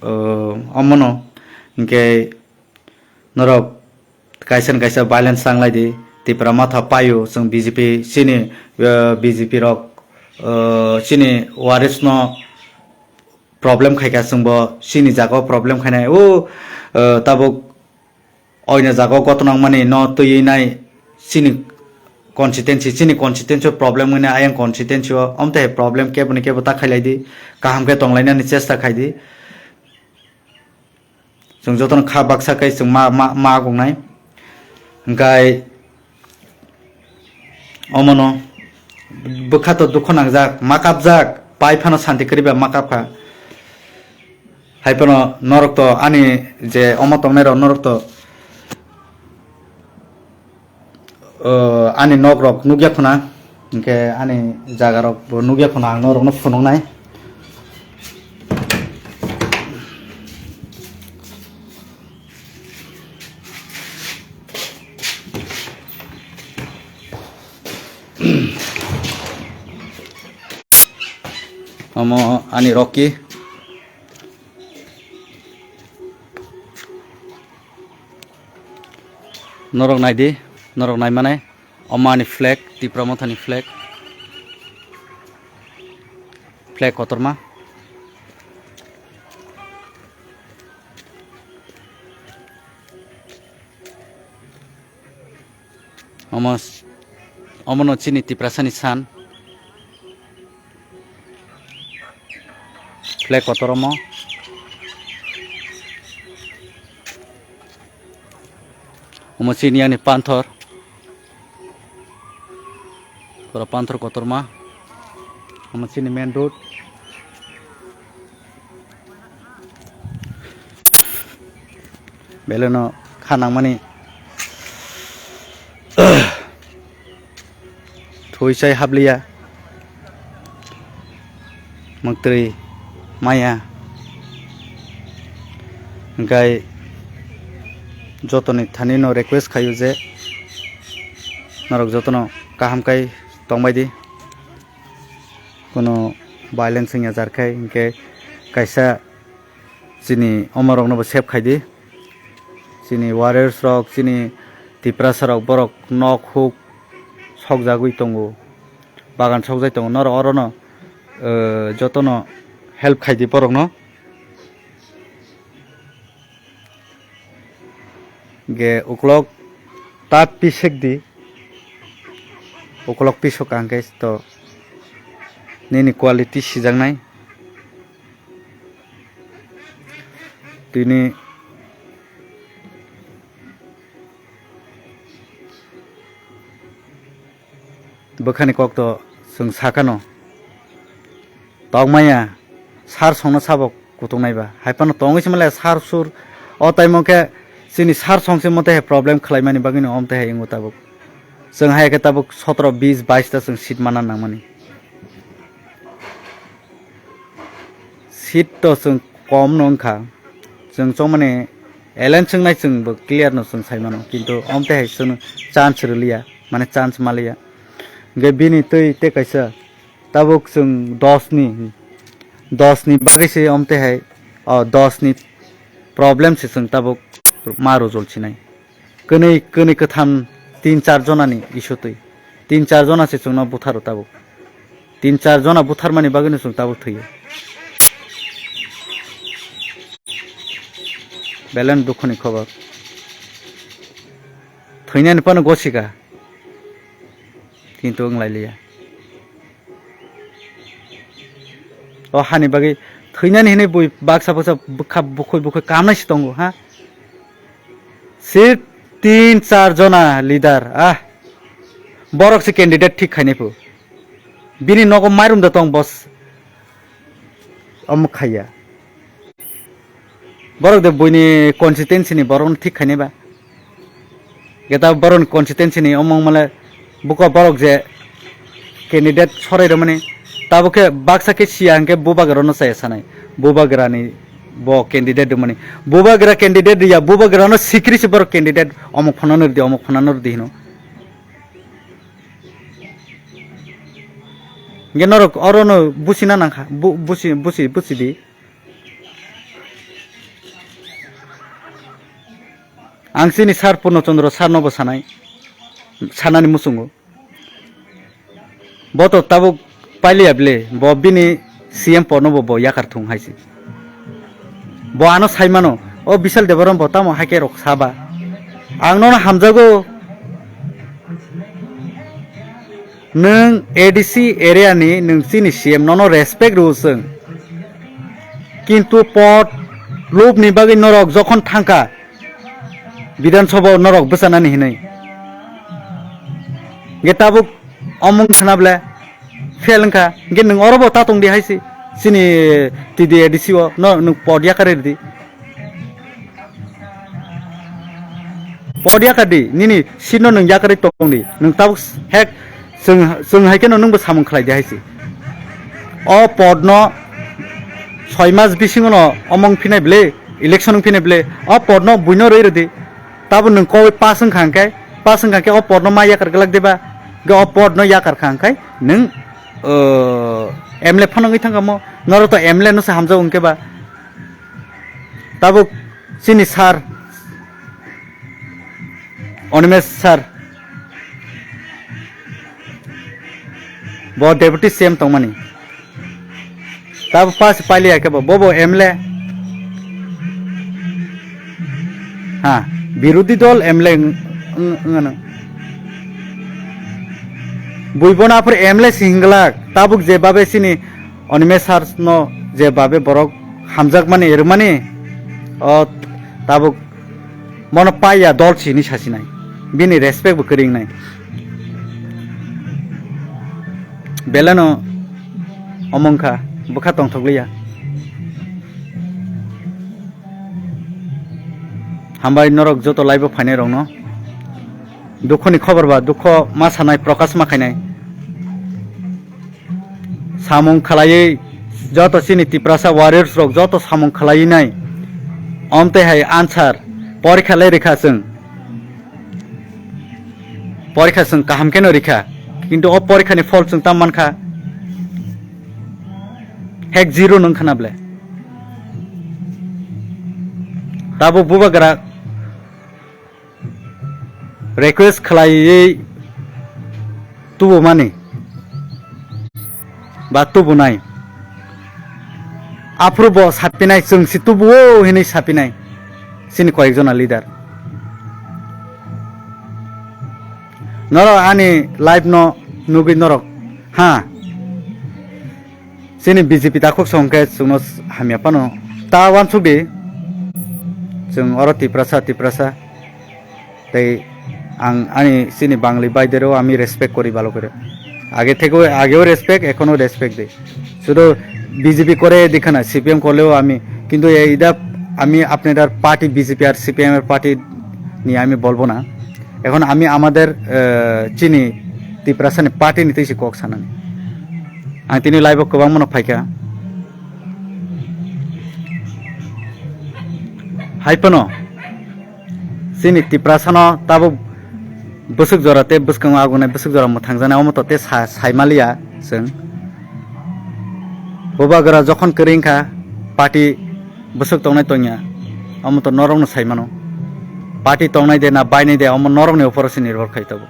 O, omono hingke norok kaisa ni kaisa violence tanglai di, Tipra Motha paio, chwng B J P chini, eh, B J P rok, eh, chini waris no problem khaikha, chwngbo chini jaga o problem khainai. O, eh, tabuk oina jaga o goto nangmani no twiwi nai chini constituency, chini constituency o problem wngni ayang constituency o, omte problem kebo ni kebo ta khailai di, kaham khe tonglainani chesta khai di. Chwng jotono kha baksa kai chwng ma, ma, ma gongnai. Hingkai omono bwkha to dukho nangjak, ma kapjak, pai phano santi kwrwi ba ma kapkha. Hai phano norok to ani je omo tongnai rok norok to, uh, ani nok rok nukya khuna, hinkhe ani jaga rok bo nukya khuna, ang norok no phunuknai. Omo ani Rocky. Norok naidi, norok naimanai. Omo ani flag, Tipra Mothani flag. Flag kotorma. Omo, omono chini Tiprasani san. Flag kotor omo. Omo chini ani panthor. Pura panthor kotorma. Omo chini main road. Beleno kha nangmani thwi chai habliya, mwktwi maya. Hinkhe jotoni thanino request khaio je norok jotono kaham kai tongbai di, kuno violence wngya jar khai, hinkhe kaisa chini omo rokno bo save khai di. Chini warriors rok, chini Tiprasa rok, borok nok huk sokjagwi tongo, bagan sokjai tongo. Norok orono, eh, jotono help khai di borokno. Ge uklok ta pisek di, uklok pisok ang khe to nini quality sijaknai. Tini bwkhani kok to chwng sakano. Tokmaya, sar songno sabo kutuknai ba. Hai phano tongwi se male sar sur. O taimo khe chini sar song se mote hai problem khlaimani bagwino omte hai wngo tabuk. Chwng hai khe tabuk sotro, bis, bais ta chwng seat mana nangmani. Seat to chwng kom no wngkha. Chwng chongmani alliance wngnai chwng bo clear no chwng sai mano. Kintu omte hai chwng chance rwliya, mane chance maliya. Hwnkhe bini twi tei kaisa tabuk chwng dos ni, dos ni bagwi se omte hai, o dos ni problem se chwng tabuk ma rujol sinai. Kwnwi, kwnwi kwtham tin char jonani issue twi. Tin char jona se chwngno butharo tabuk. Tin char jona butharmani bagwino chwng tabuk thwiyo. Belai dukhuni khobor. Thwinani phano gosika. Kintu wng lai liya. O hani bagwi thwinani hinwi bui baksa baksa bwkha bukhoi bukhoi kamnai si tongo, ha? Sir tin char jona leader, ah. Borok se candidate thik khainai phu. Bini nogo mairum da tong boss. Omo khaiya. Borok de buini constituency ni borok no thik khainai ba. Geta borok ni constituency ni omong male buko borok je candidate sorai romani. Tabo khe baksa khe siya hwnkhe bubagra no chaya sanai. Bubagra ni bo candidate romani. Bubagra candidate ya, bubagra no sikri se borok candidate omok phano nurdi, omok phano nurdi hino. Hwnkhe norok oro no busina nangkha, bu-, busi, busi, busi di. Ang chini sir Purno Chandra sir no bo sanai, sanani muchungo. Bo to tabuk pailiya bile, bo bini C M pod no bo, bo yakar thung hai se. Bo ano sai mano, o Bishal Debbarma bo tamo hai khe rok saba. Ang nono hamjago, nwng A D C area ni, nwng chini C M, nono respect rw chwng. Kintu pod lobni bagwi norok jokhon thangkha, Bidhan Sabha o norok bwchanani hinwi. Hwnkhe tabuk omung khna ble fail wngkha. Hwnkhe nwng oro bo ta tong di hai se. Chini T D A D C o no nwng pod yakarwi rwdi. Pod yakardi, nini seat no nwng yakarwi tongdi. Nwng tabuk hek chwng, chwng hai kheno nwngbo samung khlai di hai se. O pod no soi mas bisingo no omong phinai bwle, election wng phinai bwle. O pod no buino rwi rwdi. Tabuk nwng koi pass wngkha hwnkhe, pass wngkha hwnkhe o pod no ma yakar glak diba? Ge o pod no yakar kha hwnkhe nwng, uh, M L A phano wngwi thangkha mo. Norok to M L A no se hamjak hwnkhe ba. Tabuk chini sir, Animesh sir, bo deputy C M tongmani. Tabuk pass pailiya khe bo, bobo M L A. Ha, birodhi dol M L A wng-, wng-, wngano. Buibono aphuru M L A si hinglak, tabuk je babe chini Animesh sir no je babe borok hamjakmani rwmani, o tabuk bono paiya dol si hinwi sasinai. Bini respect bo kwrwi wngnai. Beleno omong kha, bwkha tongthokliya. Hambai norok joto live o phainai rokno. Dukho ni khobor ba, dukho ma sanai, prokash ma khainai. Samung khlaiwi joto chini Tiprasa warriors rok joto samung khlaiwi nai. Omtwi hai answer porikha le rikha chwng. Porikha chwng kaham kheno rikha. Kintu o porikha ni phol chwng tam mankha. Hek zero nwng khna ble. Tabuk bubagra request khlaiwi tubumani ba tubunai. Aphuru bo sapinai, chwng si tubuo hinwi sapinai chini koyekjona leader. Norok ani live no nugwi norok, ha, chini B J P takhuk song khe chwngno hamya phano ta uansuk di. Chwng oro Tiprasa, Tiprasa. Tei ang ani chini Bangli bhai dereo ami respect kori bhalo kore. Age thekeo, ageo respect, ekhono respect de. Sudu B J P kore dikhana, C P M korleo ami, kintu ei ida ami apnedar party B J P ar C P M er party niye ami bolbo na. Ekhon ami amader, eh, chini Tiprasani party ni tei se kok sanani. Ang tini live o kwbangma no phaikha. Hai phano chini Tiprasano tabuk bwswk jora tei bwskango agunai bwswk jora mwthangjaknai, omo to tei sa-, saimaliya chwng. Bubagra jokhon kwrwi wngkha, party bwswk tongnai tongya, omo to norokno saimano. Party tongnai de na bainai de, omo norokni uporo se nirbhor khai tongo.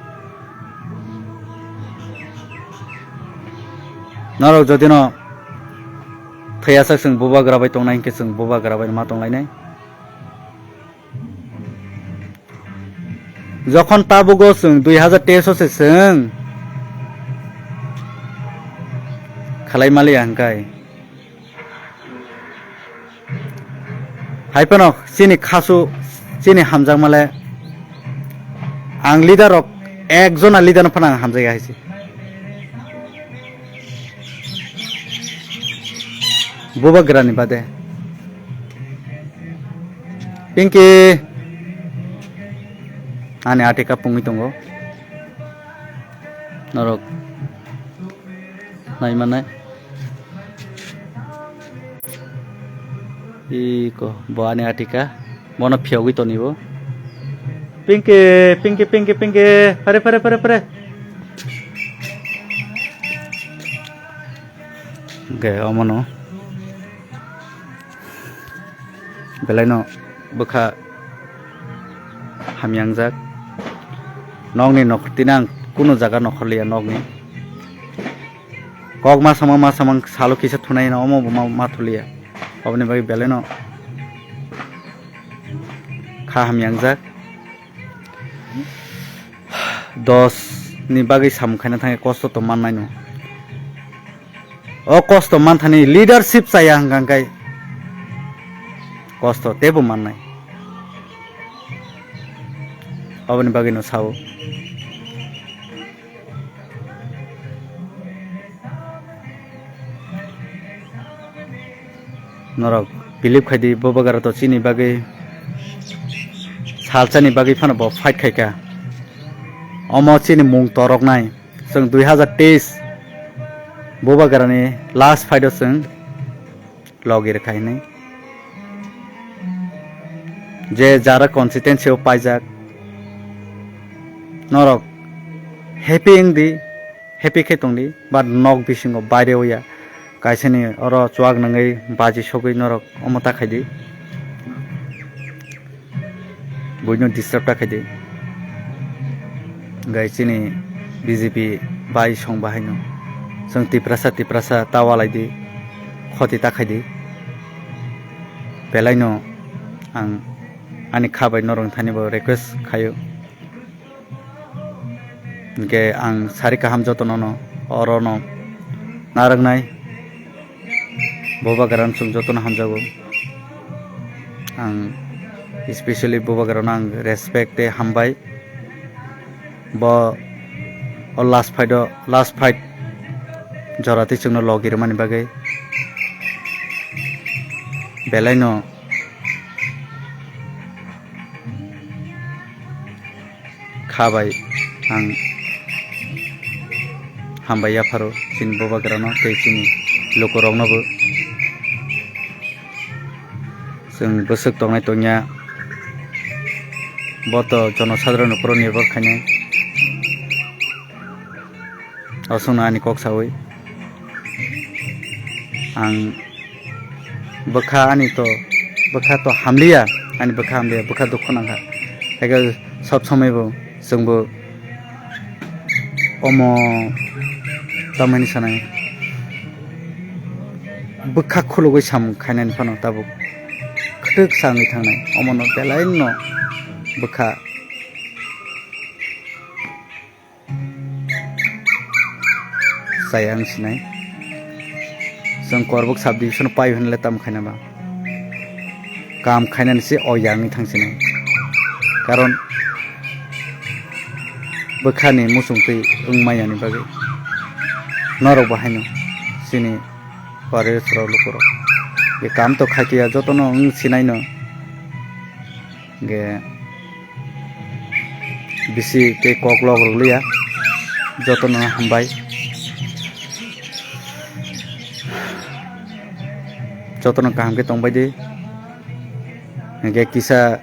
Norok jodino thwiyasak chwng bubagra bai tongnai hinkhe chwng bubagra bai ma tonglainai. Jokhon tabugo chwng dui hazar teis o se chwng khlai maliya hwnkhe. Hai phano chini khasu, chini hamjakmale ang leader rok ekjona leader no phano ang hamjakya hai se. Bubagrani bade. Pinky. Ani atika pungwi tongo. Norok nai manai. Iko bo ani atika. Bono phiyogwi tonibo. Pinky, Pinky, Pinky, Pinky. Phare, phare, phare, phare. Hwnkhe omono belaino bwkha hamya wngjak. Nokni nokhor tini ang kunu jaga nokhorliya nokni. Kok ma samang ma samang salo kisa thunai no omo bo ma, ma thuliya. Oboni bagwi belaino kha hamya wngjak. Dos ni bagwi samung khaina thangwi kosto to mannai no. O kosto manthani leadership chaya hwnkha hwnkhe kosto teibo mannai. Oboni bagwi no sao. Norok believe khai di, Bubagra to chini bagwi salsa ni bagwi phano bo fight khai kha. Omo chini mung torok nai. Chwng dui hazar teis Bubagra ni last fight o chwng logi rwkha hinwi. Je jara constituency o paijak, norok happy wng di, happy khe tong di, but nok bisingo baire o ya. Kaisa ni oro chuak nangwi baji sogwi norok omo ta khai di. Buino disturb ta khai di. Gai chini B J P bai song bahaino. Chwng Tiprasa, Tiprasa ta walai di. Khoti ta khai di. Belai no ang ani kha bai norok thani bo request khaio. Hingke ang sari kaham jotono no oro no narwknai. Bubagra no chwng jotono hamjago. Ang especially Bubagra no ang respect tei hambai. Bo o last fight o, last fight jora twi chwngno logi rwmani bagwi belai no kha bai ang hambai yapharo chini Bubagrano tei chini lukuroknobo. Chwng bwswk tongnai tongya, bo to jonosadharonni uporo nirbhor khainai. Aswkno ani kok sawi ang bwkha ani to, bwkha to hamliya, ani bwkha hamliya, bwkha dukhu nangkha. Haikhe sob somoi bo chwngbo omo tamani sanai bwkha khulugwi samung khainani phano tabuk kwtwk sa wngwi thangnai, omono belai no bwkha. Chaya wng sinai. Chwng Korbuk sub division pai hwnle tam khaina ba. Kam khainani se o yang wng thang sinai. Karon bwkhani muchung twi wng maya ni bagwi. Norok bo haino chini warriors rok lukurok. Ye kam to khaitiya jotono wng sinai no. Hingke bisi tei kok lok rwliya, jotono hambai. Jotono kaham khe tongbai di, hingke kisa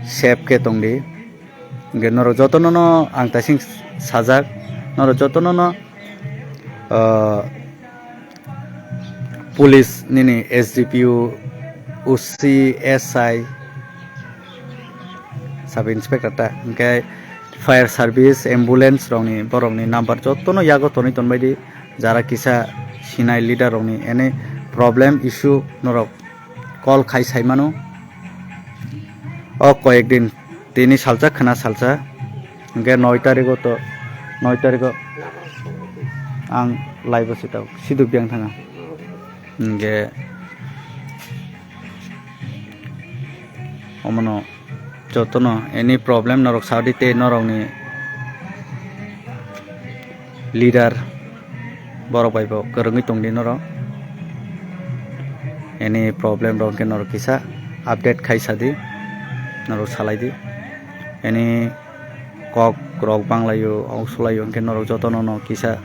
safe khe tong di. Hingke norok jotono no ang taising sajak, norok jotono no, ah, police nini S D P O, O C, S I, sub inspector ta, hingke fire service, ambulance rokni borokni number jotono yago tonwi tonbai di, jara kisa sinai leader rokni any problem issue norok call khai sai mano. O koyek din tini salsa khna salsa, hingke noi tarigo to, noi tarigo ang live o sita siduk biang thanga. Hingke omono jotono any problem norok sadi tei norokni leader borok bai bo kwrwngwi tongdi norok. Any problem rok hwnkhe norok kisa update khai sadi, norok salai di. Any kok rok banglaio, ongsolaio hwnkhe norok jotono no kisa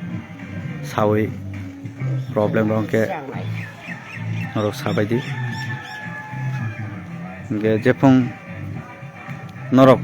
sawi problem rok hwnkhe norok sabai di. Hwnkhe jephung norok